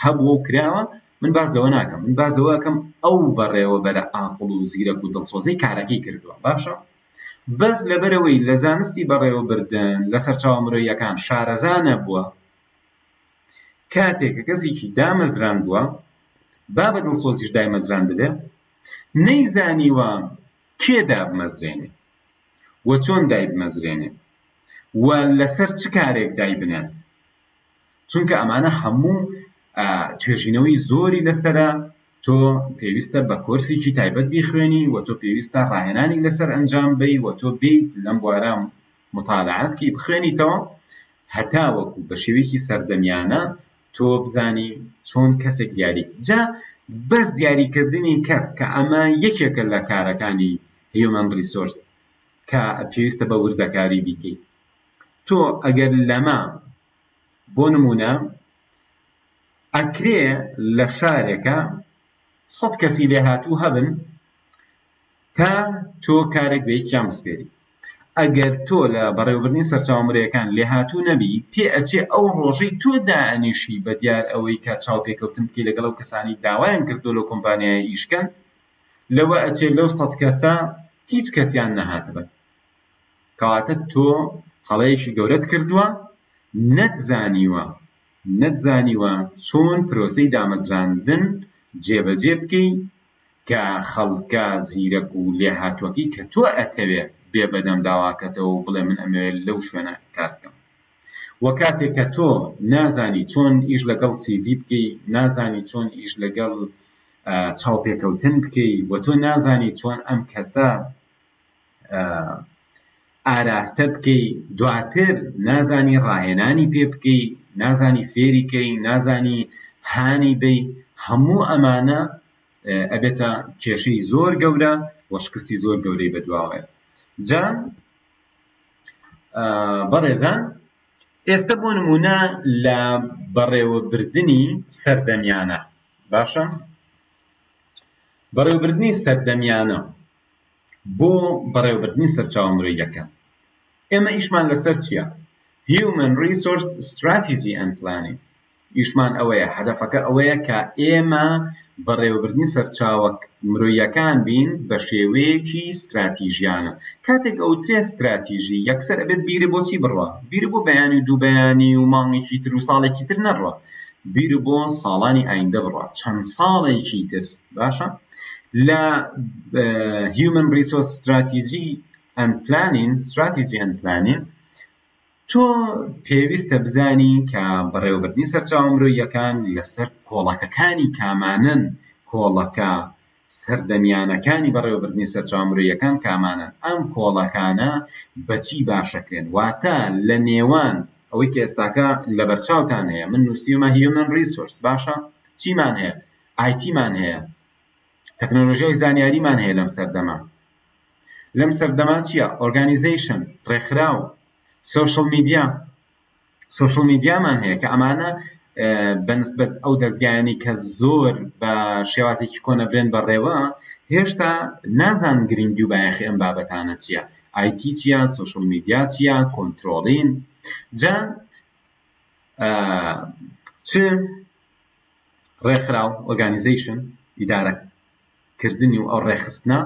هەبووە و کراوە من باس لەوە ناکەم من باس لەوە ئەکەم ئەو بەڕێوەبەرە ئاقڵ و زیرەک و دڵسۆزەی کارەکەی کردووە باشە بەس لەبەرەوەی لە زانستی بەڕێوەبردن لە سەرچاوە مرۆییەکان شارەزا نەبووە کاتێک کە کەسێکی دامەزراندووە با بە دڵسۆزیش دایمەزراندبێ نەیزانیوە کێ دابمەزرێنێ و چۆن دایبمەزرێنێ و لەسەر چ کارێک دایبنێت چونکە ئەمانە هەموو توێژینەوەی زۆری لەسەرە تۆ پێویستە بە کۆرسێکی تایبەت بیخوێنی و تۆ پێویستە ڕاهێنانی لەسەر ئەنجام بەی و تۆ بیت لەم بوارە مطالعە بکەی بخوێنیتەوە هەتاوەکو بە شێوەیەکی سەردەمیانە تۆ بزانی چۆن کەسێک دیاری جا بەس دیاریکردنی کەس کە ئەمە یەکێکە لە کارەکانی human resource کە پێویستە بە وردەکاری بیکەی تۆ ئەگەر لەمە بۆ نمونە. ئەکرێ لە شارێکا سەت کەسی لێهاتوو هەبن تا تۆ کارێک بە یەکیان بسپێری. ئەگەر تۆ لە بەڕێوەبردنی سەرچاوە مرۆیەکان لێهاتوو نەبی، پێ ئەچێ ئەو ڕۆژەی تۆ دائەنیشی بە دیار ئەوەی کە چاوپێکەوتن بکەی لەگەڵ ئەو کەسانەی داوایان کردووە لەو کۆمپانیایە ئیش کەن، لەوە ئەچێ لەو سەت کەسە هیچ کەسیان نەهاتبن. کەواتە تۆ هەڵەیەکی گەورەت کردووە، نەتزانیوە نەتزانیوە چۆن پرۆسەی دامەزراندن جێبەجێ بکەی کە خەڵکە زیرەک و لێهاتووەکەی کە تۆ ئەتەوێ بێ بەدەم داواکەتەوە و بڵێ من ئەمەوێ لەو شوێنە کار بکەم. وە کاتێک کە تۆ نازانی چۆن ئیش لەگەڵ CV بکەی، نازانی چۆن ئیش لەگەڵ چاوپێکەوتن بکەی و تۆ نازانی چۆن ئەم کەسە ئاراستە بکەی دواتر نازانی ڕاهێنانی پێ بکەی نازانی فێری کەی نازانی هانی بەی هەموو ئەمانە ئەبێتە کێشەی زۆر گەورە و شکستی زۆر گەورەی بەدواوەیە جا بەڕێزان ئێستا بۆ نمونە لە بەڕێوەبردنی سەردەمیانە باشە بەڕێوەبردنی سەردەمیانە بۆ بەڕێوەبردنی سەرچاوە مرۆییەکان ئێمە ئیشمان لەسەر چییە؟ Human Resource Strategy and Planning ئیشمان ئەوەیە هەدەفەکە ئەوەیە کە ئێمە بەڕێوەبردنی سەرچاوە مرۆییەکان بین بە شێوەیەکی ستراتیژیانە کاتێک ئەوترێ ستراتیژی یەکسەر ئەبێت بیرە بۆچی بڕوا بیرە بۆ بەیانی و دوو بەیانی و مانگێکی تر و ساڵێکی تر نەڕوا بیرە بۆ ساڵانی ئایندە بڕوا چەند ساڵێکی تر باشە لە Human Resource Strategy and Planning Strategy and Planning تۆ پێویستە بزانی کە بەڕێوەبردنی سەرچاوە مرۆییەکان لەسەر کۆڵەکەکانی کامانەن، کۆڵەکە سەردەمیانەکانی بەڕێوەبردنی سەرچاوە مرۆییەکان کامانەن، ئەم کۆڵەکانە بەچی باشەکرێن، واتە لە نێوان ئەوەی کە ئێستاکە لەبەرچاوتان هەیە، من نووسیومە Human Resource باشە چیمان هەیە؟ ئایتیمان هەیە، تەکنەلۆژیای زانیاریمان هەیە لەم سەردەمە، لەم سەردەمە چییە؟ Organization، ڕێکخراو، سۆشڵ میدیا، سۆشڵ میدیامان هەیە کە ئەمانە بەنسبەت ئەو دەزگایانەی کە زۆر بە شێوازێکی کۆنە برێن بەڕێوە هێشتا نازان گرنگی و بایەخی ئەم بابەتانە چییە ئایتی چییە سۆشڵ میدیا چییە کۆنترۆڵین جا چ ڕێکخراو Organization ئیدارە کردنی و ئەو ڕێکخستنە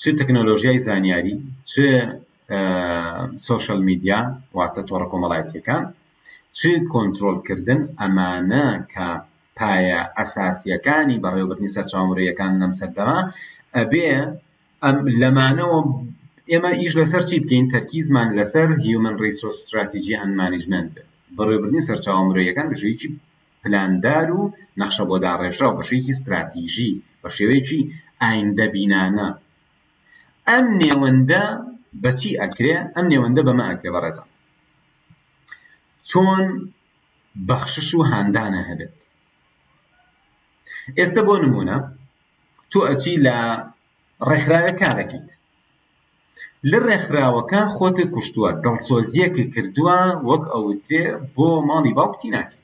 چ تەکنۆلۆژیای زانیاری چ سۆشیال میدیا واتە تۆڕە کۆمەڵایەتیەکان چ کۆنترۆڵکردن ئەمانە کە پایە ئەساسیەکانی بەڕێوەبردنی سەرچاوە مرۆیەکان لەم سەردەمە ئەبێ ئەم لەمانەوە ئێمە ئیش لەسەر چی بکەین تەرکیزمان لەسەر Human Resource Strategy and Management بێت بەڕێوەبردنی سەرچاوە مرۆیەکان بە شێوەیەکی پلاندار و نەخشەبۆداڕێژراو بە شێوەیەکی ستراتیژی، بە شێوەیەکی ئایندەبینانە. ئەم نێوەندە بە چی ئەکرێ؟ ئەم نێوەندە بەمە ئەکرێ بەڕێزان. چۆن بەخشش و هاندانە هەبێت. ئێستە بۆ نموونە تۆ ئەچی لە ڕێکخراوێک کارەکەیت. لە ڕێکخراوەکە خۆتت کوشتووە، دڵسۆزییەکت کردووە وەک ئەوترێ بۆ ماڵی باوکتی ناکەیت.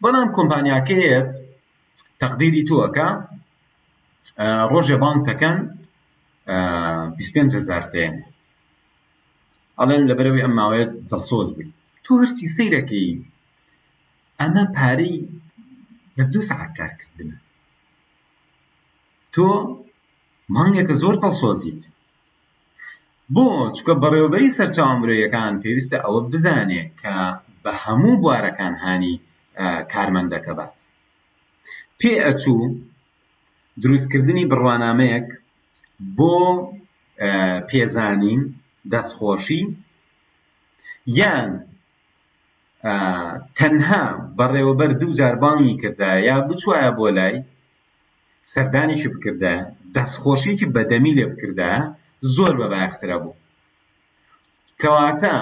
بەڵام کۆمپانیاکەیەت تەقدیری تۆ ئەکا ڕۆژێ بانگ تەکەن 25 هەزار تێن ئەڵێن لەبەرەوەی ئەم ماوەیە دڵسۆز بووی تۆ هەرچی سەیرەکەی ئەمە پارەی لە دوو سەعات کارکردنە تۆ مانگێکە زۆر دڵسۆزیت. بۆ؟ چونکە بەڕێوەبەری سەرچاوە مرۆییەکان پێویستە ئەوە بزانێ کە بە هەموو بوارەکان هانی کارمەندەکە بات. پێ ئەچوو دروستکردنی بڕوانامەیەک بۆ پێزانین، دەستخۆشی یان تەنها بەڕێوەبەر دووجار بانگی کردایە یا بچوایە بۆ لای سەردانێکی بکردایە دەستخۆشیەکی بەدەمی لێ بکردایە زۆر بە بایەختر ئەبوو. کەواتە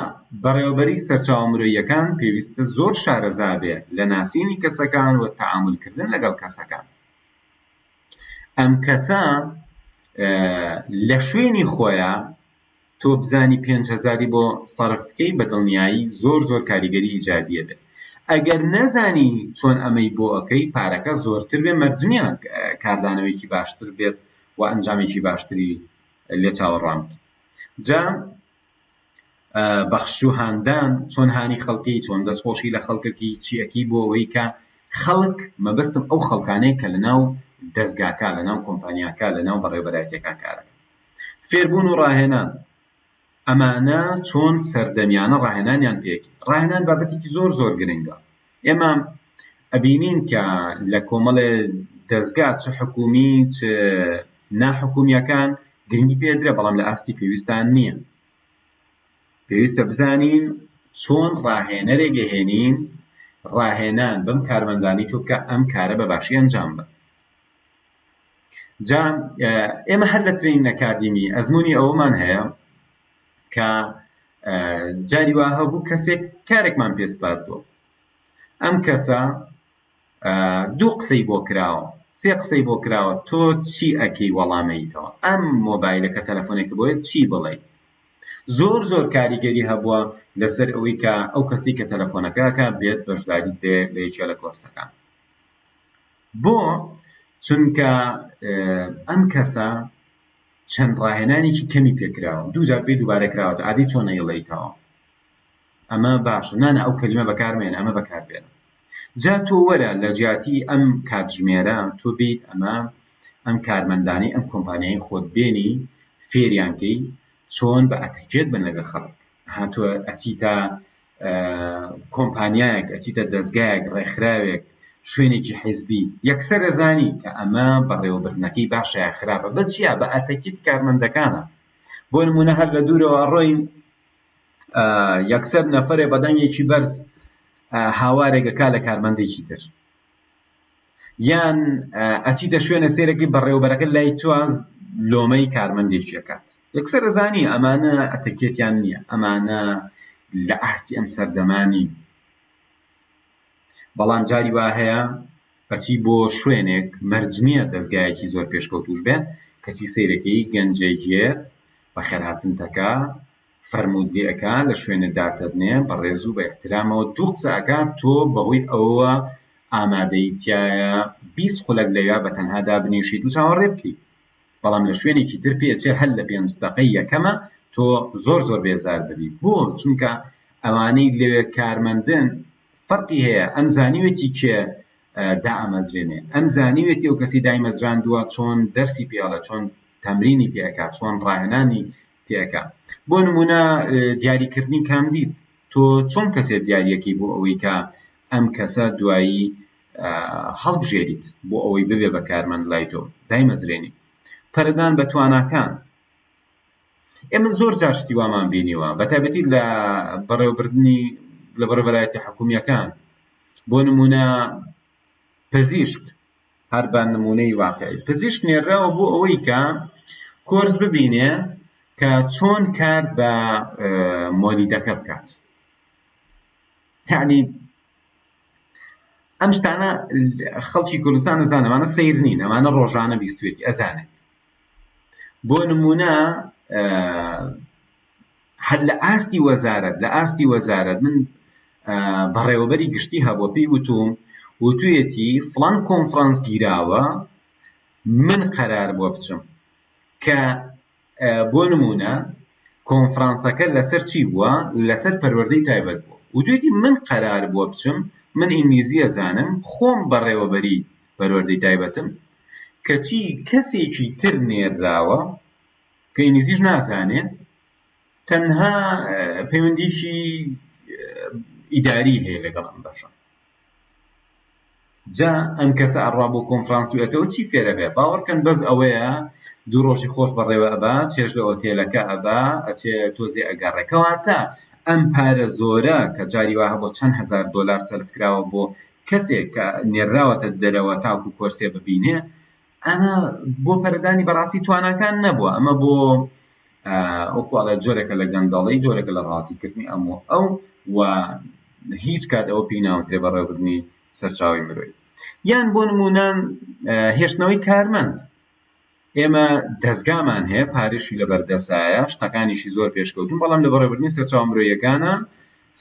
بەڕێوەبەری سەرچاوە مرۆییەکان پێویستە زۆر شارەزا بێ لە ناسینی کەسەکان و تەعامول کردن لەگەڵ کەسەکان. ئەم کەسە لە شوێنی خۆیا تۆ بزانی پێنج هەزاری بۆ سەرف بکەی بە دڵنیایی زۆر زۆر کاریگەری ئیجابی ئەبێت. ئەگەر نەزانی چۆن ئەمەی بۆ ئەکەی پارەکە زۆرتر بێ مەرج نییە کاردانەوەیەکی باشتر بێت و ئەنجامێکی باشتری لێ چاوەڕوان بکەی. جا بەخشش و هاندان، چۆن هانی خەڵکی، چۆن دەستخۆشی لە خەڵکەکی، چی ئەکەی بۆ ئەوەی کە خەڵک، مەبەستم ئەو خەڵکانەیە کە لەناو دەزگاکە، لەناو کۆمپانیاکە، لەناو بەڕێوەبەرایەتیەکان کارەکەن. فێربوون و ڕاهێنان، ئەمانە چۆن سەردەمیانە ڕاهێنانیان پێ ئەکەی. ڕاهێنان بابەتێکی زۆر زۆر گرنگە. ئێمە ئەبینین کە لە کۆمەڵێ دەزگا چ حکومی چ ناحکومیەکان گرنگی پێدرێ بەڵام لە ئاستی پێویستان نییە. پێویستە بزانین چۆن ڕاهێنەرێک ئەهێنین ڕاهێنان بەم کارمەندانی تۆ بکە ئەم کارە بە باشی ئەنجام بە. جا ئێمە هەر لە Training Academy ئەزمموی ئەوەمان هەیە کە جاری وا هەبوو کەسێک کارێکمان پێ سپاردووە ئەم کەسە دوو قسەی بۆ کراوە سێ قسەی بۆ کراوە تۆ چی ئەکەی وەڵامەیتەوە ئەم مۆبایلە کە تەلەفۆنێکە بۆیە چی بڵێ زۆر زۆر کاریگەری هەبووە لەسەر ئەوەی کە ئەو کەسی کە تەلەفۆنەکەکە بێت بەشداری بێ لە یەکێ لە کۆرسەکان بۆ چونکە ئەم کەسە چەند ڕاهێنانێکی کەمی پێکراوە دووجار پێی دووبارە کراوەتەوە ئادەی چۆن ئەیڵێیتەوە ئەمە باشە نانا ئەو کەلیمە بەکارمێنە ئەمە بەکاربێنە جا تۆ وەرە لە جیاتی ئەم کاتژمێرە تۆ بیت ئەمە ئەم کارمەندانی ئەم کۆمپانیای خۆت بێنی فێریان کەی چۆن بە ئەتەکێت بن لەگەڵ خەڵک ها تۆ ئەچیتە کۆمپانیایەک ئەچیتە دەزگایەک ڕێکخراوێک شوێنێکی حیزبی یەکسەر ئەزانی کە ئەمە بەڕێوەبردنەکەی باشە یا خراپە بە چیە بە ئەتەکیتی کارمەندەکانە بۆ نمونە هەر لە دوورەوە ئەڕۆین یەکسەر نەفرێ بە دەنگێکی بەرز هاوارێک ئەکا لە کارمەندێکی تر یان ئەچیتە شوێنە سێرەکەی بەڕێوەبەرەکە لای تواز لۆمەی کارمەندێکی ئەکات یەکسەر ئەزانی ئەمانە ئەتەکێتیان نییە ئەمانە لە ئاستی ئەم سەردەمانی بەڵام جاری وا هەیە ئەچی بۆ شوێنێک مەرج نییە دەستگایەکی زۆر پێشکەوتوش بێ کەچی سەیرەکەی گەنجێکێت بەخێرهاتنتەکە فەرمووت لێ ئەکا لە شوێنت داتەدنێ بە ڕێز و بە ئیحترامەوە دوو قسە ئەکا تۆ بەهۆی ئەوەوە ئامادەی تیایە 20 خولەک لەویا بە تەنها دابنیشیت و چاوەڕێ بکەیت بەڵام لە شوێنێکی تر پێ ئەچێ هەر لە پێنج دەقەی یەکەمە تۆ زۆر زۆر بێزار ببی بۆ چونکە ئەوانەی لەوێ کارمەندن فەرقی هەیە ئەم زانیوێتی کێ دائەمەزرێنێ ئەم زانیوێتی ئەو کەسی دایمەزراندووە چۆن دەرسی پێڵێ چۆن تەمرینی پێ ئەکات چۆن ڕاهێنانی پێ ئەکا بۆ نمونە دیاریکردنی کاندید تۆ چۆن کەسێ دیاریەکەی بۆ ئەوەی کە ئەم کەسە دوایی هەڵبژێریت بۆ ئەوەی ببێ بە کارمەند لای تۆ دایمەزرێنی پەرەدان بە تواناکان ئێمە زۆر جار شتی وامان بینیوە بە تایبەتی لە بەڕێوەبردنی لە بەڕێوەبەرایەتی حکومیەکان بۆ نمونە پزیشک هەر بە نمونەی واقعی پزیشک نێرراوە بۆ ئەوەی کە کۆرس ببینێ کە چۆن کار بە مۆلیدەکە بکات یعنی ئەم شتانە خەڵکی کوردستان ئەزانن ئەمانە سەیر نین ئەمانە ڕۆژانە بیستوێتی ئەزانێت بۆ نمونە هەر لە ئاستی وەزارەت لە ئاستی وەزارەت من بەڕێوەبەری گشتی هەبووە پێی وتوم وتویەتی فڵان کۆنفرانس گیراوە من قەرار بووە بچم کە بۆ نمونە کۆنفرانسەکە لەسەر چی بووە لەسەر پەروەردەی تایبەت بووە وتویەتی من قەرار بووە بچم من ئینگلیزی ئەزانم خۆم بەڕێوەبەری پەروەردەی تایبەتم کەچی کەسێکی تر نێرراوە کە ئینگلیزیش نازانێ تەنها پەیوەندیکی ئیداری هەیە لەگەڵ ئەم بەشە جا ئەم کەسە ئەڕوا بۆ کۆنفرانس و ئەتەوە چی فێرە بێ باوەڕکەن بەس ئەوەیە دوو ڕۆژی خۆش بەڕێوە ئەبا چێژ لە ئۆتێلەکە ئەبا ئەچێ تۆزێ ئەگەڕێ کەواتە ئەم پارە زۆرە کە جاری وا هەبوو چەند هەزار دۆلار سەرف کراوە بۆ کەسێک کە نێرراوەتە دەرەوە تاکو کۆرسێ ببینێ ئەمە بۆ پەرەدانی بەڕاستی تواناکان نەبووە ئەمە بۆ وەکو ئەڵێ جۆرێکە لە گەندەڵی جۆرێکە لە ڕازیکردنی ئەم و ئەو و هیچ کات ئەوە پێی ناوترێ بەڕێوەبردنی سەرچاوەی مرۆیی یان بۆ نمونە هێشتنەوەی کارمەند ئێمە دەستگامان هەیە پارێشی لەبەردەسایە شتەکانیشی زۆر پێشکەوتون بەڵام لە بەڕێوەبردنی سەرچاوە مرۆیەکانە.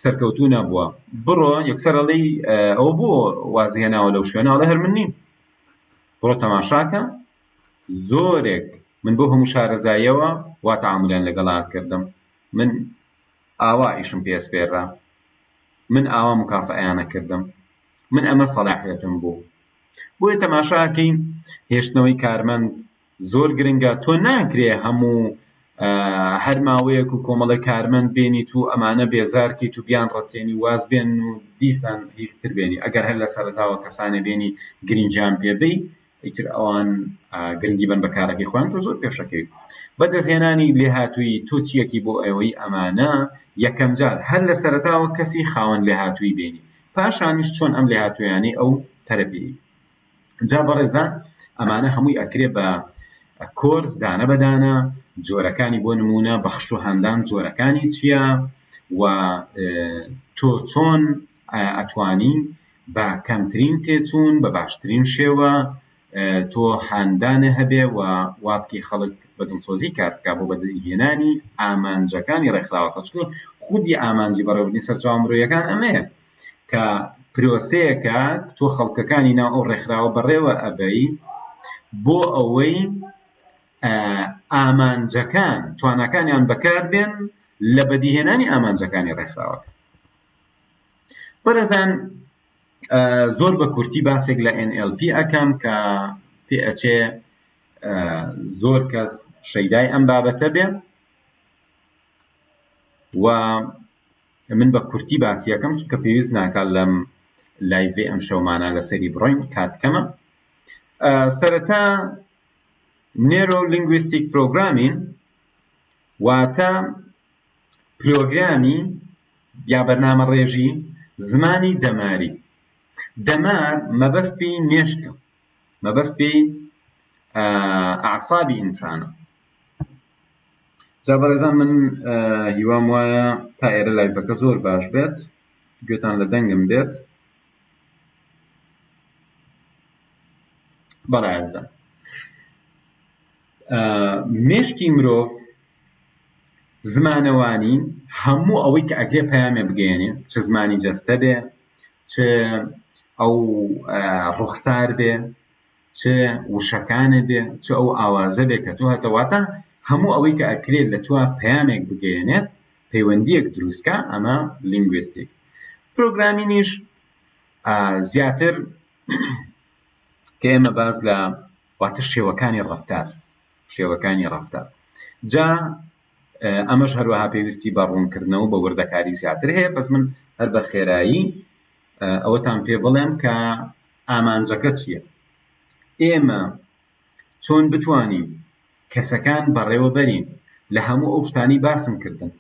سەرکەوتوو نەبووە بڕۆ یەکسەر ئەڵێی ئەوە بۆ وازی هێناوە لەو شوێنە ئەڵێ هەر من نیم بڕۆ تەماشاکە زۆرێک من بۆ هەموو شارەزاییەوە وا تەعامولیان لەگەڵا کردم من ئاوا ئیشم پێ سپێررا من ئاوا مکافەئەیانە کردم من ئەمە سەلاحیەتم بوو بۆیە تەماشاکەی هێشتنەوەی کارمەند زۆر گرنگە تۆ ناکرێ هەموو هەر ماوەیەک و کۆمەڵی کارمەند بێنیت و ئەمانە بێزارکەیت و بیان ڕەتێنی واز بێن و دیسان هیتر بێنی ئەگەر هەر لە سەرەتاوە کەسانێ بێنی گرنگیان پێ بی ئیتر ئەوان گرنگی بن بە کارەکەی خۆیان تۆ زۆر پێشەکەوی بەدەستهێنانی لێهاتوویی تۆ چیەکی بۆ ئەوەی ئەمانە یەکەم جار هەر لە سەرەتاوە کەسی خاوەن لێهاتووی بێنی پاشانیش چۆن ئەم لێهاتوویانەی ئەو پەرە پێی جا بەڕێزان ئەمانە هەمووی ئەکرێ بە کۆرس دانە بە دانە جۆرەکانی بۆ نمونە بەخش و هاندان جۆرەکانی چییە و تۆ چۆن ئەتوانی بە کەمترین تێچوون بە باشترین شێوە تۆ هاندانێ هەبێ و وا بکەی خەڵک بە دڵسۆزی کار بکا بۆ بەدیهێنانی ئامانجەکانی ڕێکخراوەکە چونکە خودی ئامانجی بەڕێوەبردنی سەرچاوە مرۆیەکان ئەمەیە کە پرۆسەیەکە تۆ خەڵکەکانی ناو ئەو ڕێکخراوە بەڕێوە ئەبەی بۆ ئەوەی ئامانجەکان تواناکانیان بەکاربێن لە بەدیهێنانی ئامانجەکانی ڕێکخراوەکە بەڕێزان زۆر بە کورتی باسێک لە NLP ئەکەم کە پێ ئەچێ زۆر کەس شەیدای ئەم بابەتە بێ و من بە کورتی باسی ئەکەم چونکە پێویست ناکات لەم لایڤی ئەم شەومانە لەسەری بڕۆین کات کەمە سەرەتا نێرۆ لینگویستیک پرۆگرامین واتە پرۆگرامی یا بەرنامەڕێژی زمانی دەماری دەمار مەبەست پێی مێشکە مەبەست پێی ئەعسابی ئینسانە جا بەڕێزان من هیوام وایە تا ئێرە لایڤەکە زۆر باش بێت گوێتان لە دەنگم بێت بەڵێ ئازیزان مێشکی مرۆڤ زمانەوانی هەموو ئەوەی کە ئەکرێ پەیامێ بگەیەنێ چ زمانی جەستە بێ چ ئەو ڕوخسار بێ چ وشەکانە بێ چ ئەو ئاوازە بێ کە تۆ هەتە واتە هەموو ئەوەی کە ئەکرێت لە تۆ پەیامێک بگەیەنێت پەیوەندیەک دروستکە ئەمە لینگویستیک پرۆگرامینیش زیاتر کە ئێمە باس لە واتە شێوەکانی ڕەفتار شێوەکانی ڕەفتار جا ئەمەش هەروەها پێویستی بە ڕوونکردنەوە بە وردەکاری زیاتر هەیە بەس من هەر بە خێرایی ئەوەتان پێ بڵێم کە ئامانجەکە چییە ئێمە چۆن بتوانین کەسەکان بەڕێوە بەرین لە هەموو ئەو شتانی باسم کردن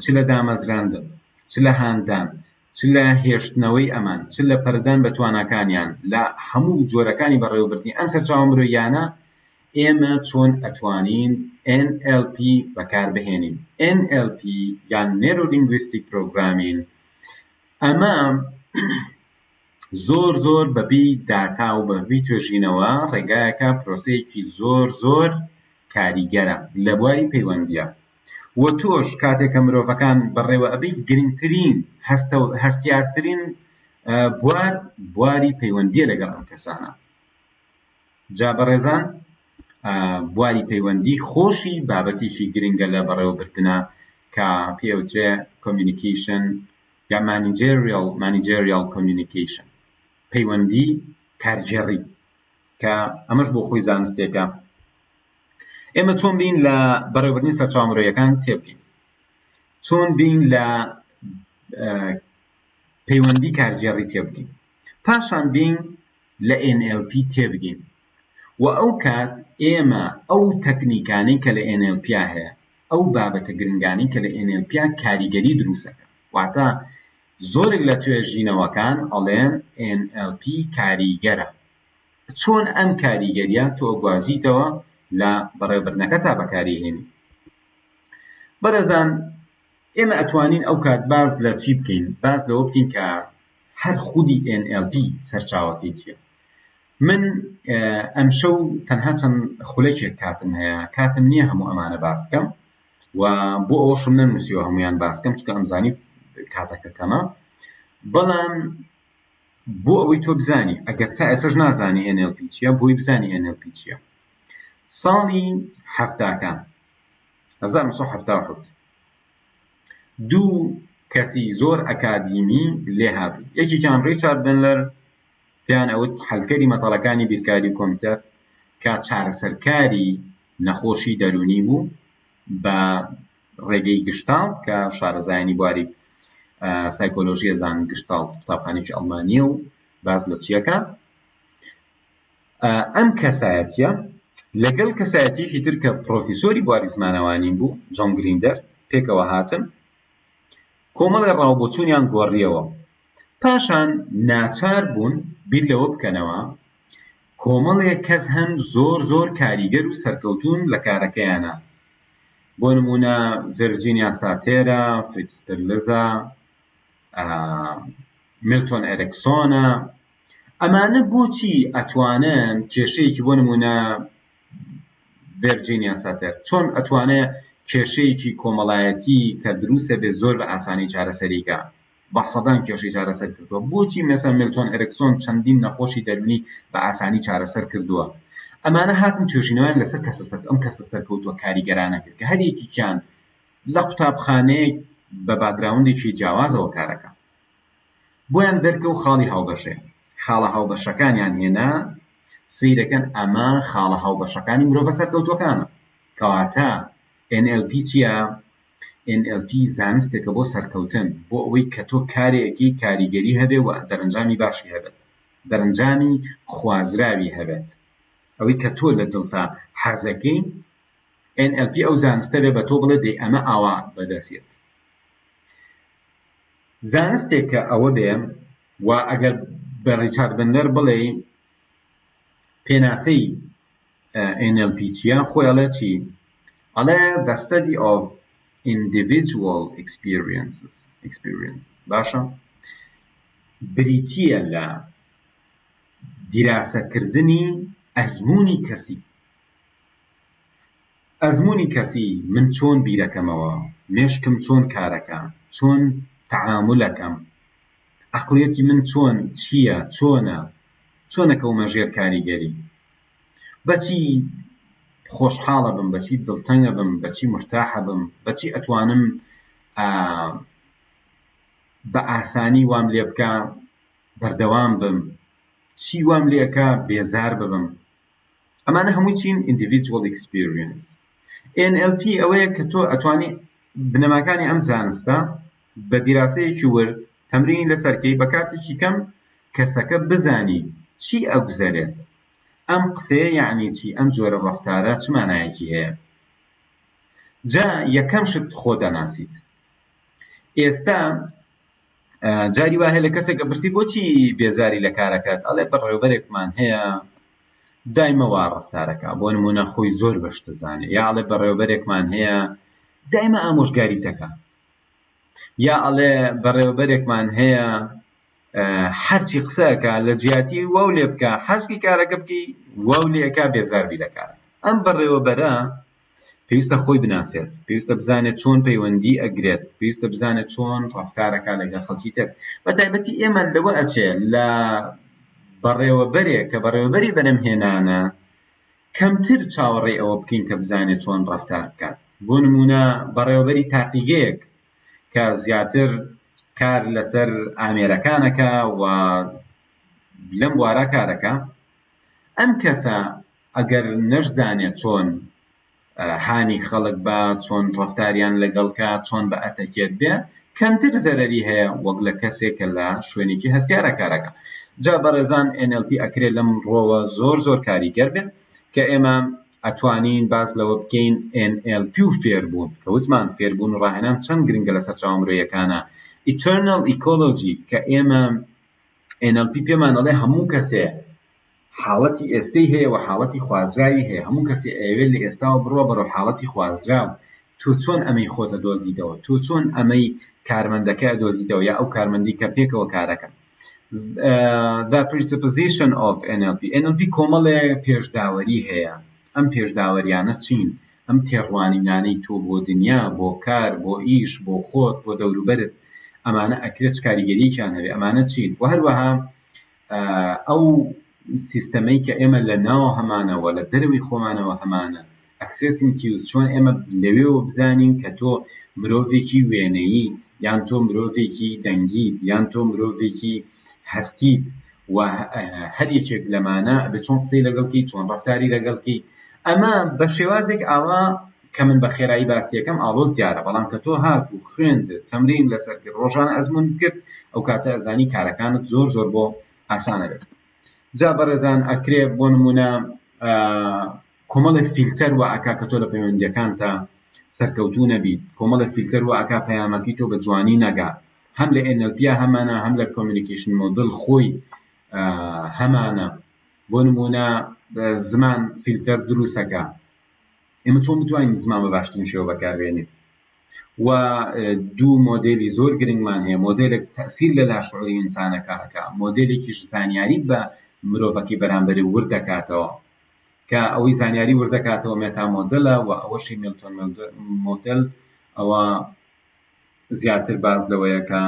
چ لە دامەزراندن چ لە هاندان چ لە هێشتنەوەی ئەمان، چ لە پەرەدان بە تواناکانیان، لە هەموو جۆرەکانی بەڕێوەبردنی ئەم سەرچاوە مرۆییانە، ئێمە چۆن ئەتوانین NLP بەکاربهێنین؟ NLP یان Neuro Linguistic Programming ئەمە زۆر زۆر بەپێی داتا و بەپێی توێژینەوە ڕێگایەکە پرۆسەیەکی زۆر زۆر کاریگەرە لە بواری پەیوەندییە. وە تۆش کاتێک کە مرۆڤەکان بەڕێوە ئەبەیت گرنگترین هەستیارترین بوار بواری پەیوەندیە لەگەڵ ئەم کەسانە جا بەڕێزان بواری پەیوەندی خۆشی بابەتێکی گرنگە لە بەڕێوەبردنە کە پێوترێ کۆمیونیکیشن یا مانیجێریال مانیجێریال کۆمیونیکیشن پەیوەندی کارگێڕی کە ئەمەش بۆ خۆی زانستێکە ئێمە چۆن بین لە بەڕێوەبردنی سەرچاوە مرۆیەکان تێبگەین چۆن بین لە پەیوەندی کارگێڕی تێبگەین پاشان بین لە NLP تێبگەین و ئەو کات ئێمە ئەو تەکنیکانەی کە لە NLP هەیە ئەو بابەتە گرنگانەی کە لە NLP کاریگەری دروستەکە واتە زۆرێک لە توێژینەوەکان ئەڵێن NLP کاریگەرە چۆن ئەم کاریگەریە تۆ ئەگوازیتەوە لە بەڕێوەبردنەکەتا بەکاری هێنی؟ بەڕێزان ئێمە ئەتوانین ئەو کات باس لە چی بکەین؟ باس لەوە بکەین کە هەر خودی NLP سەرچاوەکەی چییە؟ من ئەمشەو تەنها چەند خولەکێک کاتم هەیە کاتم نییە هەموو ئەمانە باس بکەم و بۆ ئەوەشم نەنووسیوە هەمویان باس کەم چونکە ئەمزانی کاتەکە کەمە بەڵام بۆ ئەوەی تۆ بزانی ئەگەر تا ئێسش نازانی NLP چییە بۆی بزانی NLP چییە ساڵی حەفتاکان 1970 دوو کەسی زۆر ئەکادیمی لێهاتوو یەکێکیان ڕیچارد بنلەر پێیان ئەوت حەلکەری مەتەڵەکانی بیرکاری و کۆمپیوتەر کە چارەسەرکاری نەخۆشی دەروونی بوو بە ڕێگەی گشتاڵت کە شارەزایانی بواری سایکۆلۆژی ئەزانن گشتاڵت قوتابخانێکی ئەڵمانیە و باس لە چیەکە ئەم کەسایەتیە لەگەڵ کەسایەتیەکی تر کە پرۆفیسۆری بواری زمانەوانی بوو جۆن گریندەر پێکەوە هاتن کۆمەڵێ ڕاوبۆچوونیان گۆڕیەوە پاشان ناچار بوون بیر لەوە بکەنەوە کۆمەڵێک کەس هەن زۆر زۆر کاریگەر و سەرکەوتوون لە کارەکەیانا بۆ نموونە ڤێرجینیا ساتێرە، فریتز پرلزە، میلتۆن ئێرکسۆنە ئەمانە بۆچی ئەتوانن کێشەیەکی بۆ نموونە ڤێرجینیا ساتێر چۆن ئەتوانێ کێشەیەکی کۆمەڵایەتی کە دروستە بێ زۆر بە ئاسانی چارەسەری کا بە سەدان کێشەی چارەسەر کردووە بۆچی مەسەن میلتۆن ئێرکسۆن چەندین نەخۆشی دەروونی بە ئاسانی چارەسەر کردووە ئەمانە هاتن توێژینەوەیان لەسەر کەسە سەر ئەم کەسە سەرکەوتووە کاریگەرانە کرد کە هەر یەکێکیان لە قوتابخانەیەک بە background ێکی جیاوازەوە کارەکە بۆیان دەرکەوت خاڵی هاوبەش هەیە خاڵە هاوبەشەکانیان هێنا سەیرەکەن ئەمە خاڵە هاوبەشەکانی مرۆڤە سەرکەوتووەکانە کەواتە NLP چییە؟ NLP زانستێکە بۆ سەرکەوتن، بۆ ئەوەی کە تۆ کارێکی کاریگەری هەبێ و دەرەنجامی باشی هەبێت، دەرەنجامی خوازراوی هەبێت، ئەوەی کە تۆ لە دڵتا حەزەکەی NLP ئەو زانستە بێ بە تۆ بڵێ دەی ئەمە ئاوا بەدەست یەت. زانستێک کە ئەوە بێ و ئەگەر بە ڕیچارد بندەر بڵێی پێناسەی NLP چییە خۆی ئەڵێ چی ئەڵێ the study of individual experiences experiences باشە بریتییە لە دیراسەکردنی ئەزموونی کەسی ئەزموونی کەسی من چۆن بیرەکەمەوە مێشکم چۆن کارەکە چۆن تەعامولەکەم عەقڵیەتی من چۆن چییە چۆنە چۆن ئەکەومە ژێر کاریگەری بەچی خۆشحاڵە بم بەچی دڵتەنگە بم بەچی مرتاحە بم بەچی ئەتوانم بە ئاسانی وام لێ بکە بەردەوام بم چی وام لێکە بێزار ببم ئەمانە هەمووی چین individual experience NLP ئەوەیە کە تۆ ئەتوانی بنەماکانی ئەم زانستە بە دیراسەیەکی ورد تەمرینی لەسەر کەی بە کاتێکی کەم کەسەکە بزانی چی ئەگوزەرێت ئەم قسەیە یەعنی چی ئەم جۆرە ڕەفتارە چ مانایەکی هەیە جا یەکەم شت خۆت ئەناسیت ئێستا جاری وا هەیە لە کەسێک ئەپرسی بۆچی بێزاری لە کارەکەت ئەڵێ بەڕێوبەرێکمان هەیە دایمە وا ڕەفتارەکە بۆ نمونە خۆی زۆر بەشتە زانێ یا ئەڵێ بەڕێوبەرێکمان هەیە دایمە ئامۆژگاری دەکا یا ئەڵێ بەڕێوەبەرێکمان هەیە هەرچی قسە ئەکا لە جیاتی واو لێ بکا حەزکی کارەکە بکەی واو لێ ئەکا بێزار بی لە کارەکە ئەم بەڕێوەبەرە پێویستە خۆی بناسێت پێویستە بزانێت چۆن پەیوەندی ئەگرێت پێویستە بزانێت چۆن ڕەفتارەکە لەگەڵ خەڵکی تر بە تایبەتی ئێمە لەوە ئەچێ لە بەڕێوەبەرێک کە بەڕێوەبەری بەرەمهێنانە کەمتر چاوەڕێی ئەوە بکەین کە بزانێت چۆن ڕەفتار بکات بۆ نموونە بەڕێوەبەری تاقیگەیەک کە زیاتر کار لەسەر ئامێرەکانەکە و لەم بوارە کارەکە ئەم کەسە ئەگەر نەشزانێت چۆن هانی خەڵک با چۆن ڕەفتاریان لەگەڵ کا چۆن بە ئەتەکێت بێ کەمتر زەرەری هەیە وەک لە کەسێک کە لە شوێنێکی هەستیارە کارەکە جا بەڕێزان NLP ئەکرێ لەم ڕۆوە زۆر زۆر کاریگەر بێ کە ئێمە ئەتوانین باس لەوە بکەین NLP و فێربوون کە وتمان فێربوون و ڕاهێنان چەند گرنگە لە سەرچاوە مرۆیەکانە Eternal Ecology کە ئێمە NLP پێمان ئەڵێ هەموو کەسێ حاڵەتی ئێستەی هەیە و حاڵەتی خوازراوی هەیە هەموو کەسێ ئەیەوێت لە ئێستاوە بڕوا بەرەو حاڵەتی خوازراو تۆ چۆن ئەمەی خۆت ئەدۆزیتەوە تۆ چۆن ئەمەی کارمەندەکە ئەدۆزیتەوە یا ئەو کارمەندی کە پێکەوە کارەکەن The presupposition of NLP NLP کۆمەڵێ پێشداوەری هەیە ئەم پێشداوەریانە چین ئەم تێڕوانینانەی تۆ بۆ دنیا بۆ کار بۆ ئیش بۆ خۆت بۆ دەوروبەرت. ئەمانە ئەکرێت چ کاریگەریەکیان هەبێ ئەمانە چین و هەروەها ئەو سیستەمەی کە ئێمە لە ناو هەمانەوە لە دەرەوەی خۆمانەوە هەمانە Accessing Cues چۆن ئێمە لەوێوە بزانین کە تۆ مرۆڤێکی وێنەییت یان تۆ مرۆڤێکی دەنگیت یان تۆ مرۆڤێکی هەستیت و هەر یەکێک لەمانە ئەبێ چۆن قسەی لەگەڵ کەی چۆن ڕەفتاری لەگەڵ کەی ئەمە بە شێوازێک ئاوا کە من بە خێرایی باسیەکەم ئاڵۆز دیارە بەڵام کە تۆ هات و خوێندت تەمرین لەسەر کرد ڕۆژانە ئەزمونت کرد ئەو کاتە ئەزانی کارەکانت زۆر زۆر بۆ ئاسانە بێت جا بەڕێزان ئەکرێ بۆ نمونە کۆمەڵێ فیلتەر وا ئەکا کە تۆ لە پەیوەندیەکانتا سەرکەوتوو نەبیت، کۆمەڵێ فیلتەر وا ئەکا پەیامەکەی تۆ بە جوانی نەگا، هەم لە NLP یا هەمانە هەم لە communication model خۆی هەمانە، بۆ نمونە زمان فیلتەر دروستەکا، ئێمە چۆن بتوانین زمان بە باشترین شێوە بەکاربێنین؟ و دوو مۆدێلی زۆر گرنگمان هەیە مۆدێلێک تەسیر لە لاشعوری ئینسانەکە ئەکا مۆدێلێکیش زانیاری بە مرۆڤەکەی بەرامبەری ورد دەکاتەوە کە ئەوەی زانیاری ورد دەکاتەوە meta model ە و ئەوەشی میلتۆن مۆدێل ئەوە زیاتر باس لەوەیە کە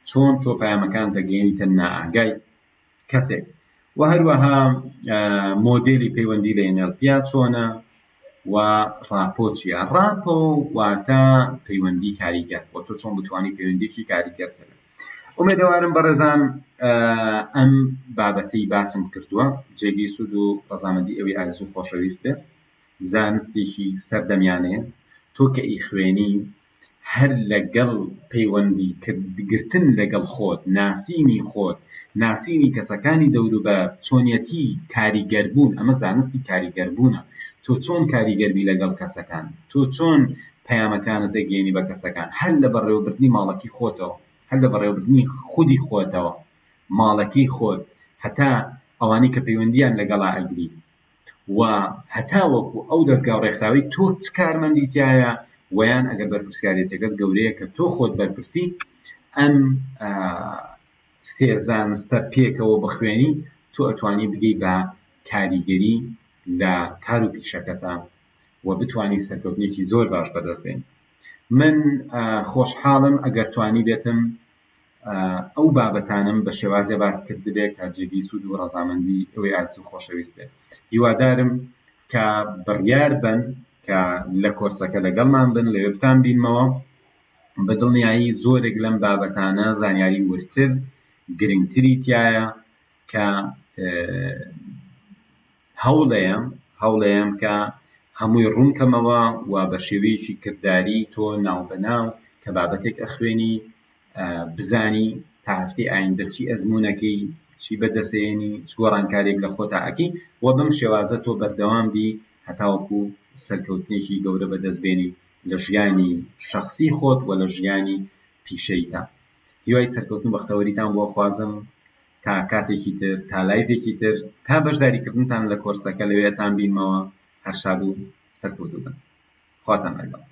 چۆن تۆ پەیامەکان دەگەیەنیتە نائاگای کەسێک و هەروەها مۆدێلی پەیوەندی لە NLP چۆنە و rapport چییە rapport واتە پەیوەندی کاریگەر وە تۆ چۆن بتوانی پەیوەندیکی کاریگەر هەبێت ئومێدەوارم بەڕێزان ئەم بابەتەی باسم کردووە جێگەی سوود و ڕەزامەندی ئەوی ئازیز و خۆشەویست بێ زانستێکی سەردەمیانەیە تۆ کە ئیخوێنی هەر لەگەڵ پەیوەندی گرتن لەگەڵ خۆت، ناسینی خۆت، ناسینی کەسەکانی دەوروبەر، چۆنیەتی کاریگەربوون، ئەمە زانستی کاریگەربوونە، تۆ چۆن کاریگەربی لەگەڵ کەسەکان، تۆ چۆن پەیامەکانت دەگەیەنی بە کەسەکان، هەر لە بەڕێوەبردنی ماڵەکی خۆتەوە، هەر لە بەڕێوەبردنی خودی خۆتەوە، ماڵەکەی خۆت، هەتا ئەوانەی کە پەیوەندییان لەگەڵا ئەگری، و هەتاوەکو ئەو دەزگا و ڕێکخراوەی تۆ چ کارمەندی تیایە وەیان ئەگەر بەرپرسیارێتیەکەت گەورەیە کە تۆ خۆت بەرپرسی ئەم سێ زانستە پێکەوە بخوێنی تۆ ئەتوانی بگەی بە کاریگەری لە کار و پیشەکەتا و بتوانی سەرکەوتنێکی زۆر باش بەدەست بێنی من خۆشحاڵم ئەگەر توانی بێتم ئەو بابەتانەم بە شێوازێ باس کردبێ کە جێگەی سوود و ڕەزامەندی ئێوەی ئازیز و خۆشەویست بێت. هیوادارم کە بڕیار بەن کە لە کۆرسەکە لەگەڵمان بن، لەوێ بتان بینمەوە. بە دڵنیایی زۆرێک لەم بابەتانە زانیاری وردتر، گرنگتری تیایە کە هەوڵەیەم هەوڵەیەم کە هەمووی ڕوون کەمەوە و بە شێوەیەکی کرداری تۆ ناوبەناو کە بابەتێک ئەخوێنی بزانی تا هەفتەی ئایندە چی ئەزموونەکەی چی بەدەسێنی چ گۆڕانکاریەک لە خۆتا ئەکەی و بەم شێوازە تۆ بەردەوام بی هەتاوەکو سەرکەوتنێکی گەورە بەدەست بێنی لە ژیانی شەخسی خۆت و لە ژیانی پیشەییتا هیوای سەرکەوتن و بەختەوەریتان بۆ ئەخوازم تا کاتێکی تر تا لایڤێکی تر تا بەشداری کردنتان لە کۆرسەکە لەوێ ئەتان بینمەوە هەر شاد و سەرکەوتوو بن خواتان لەگەڵ.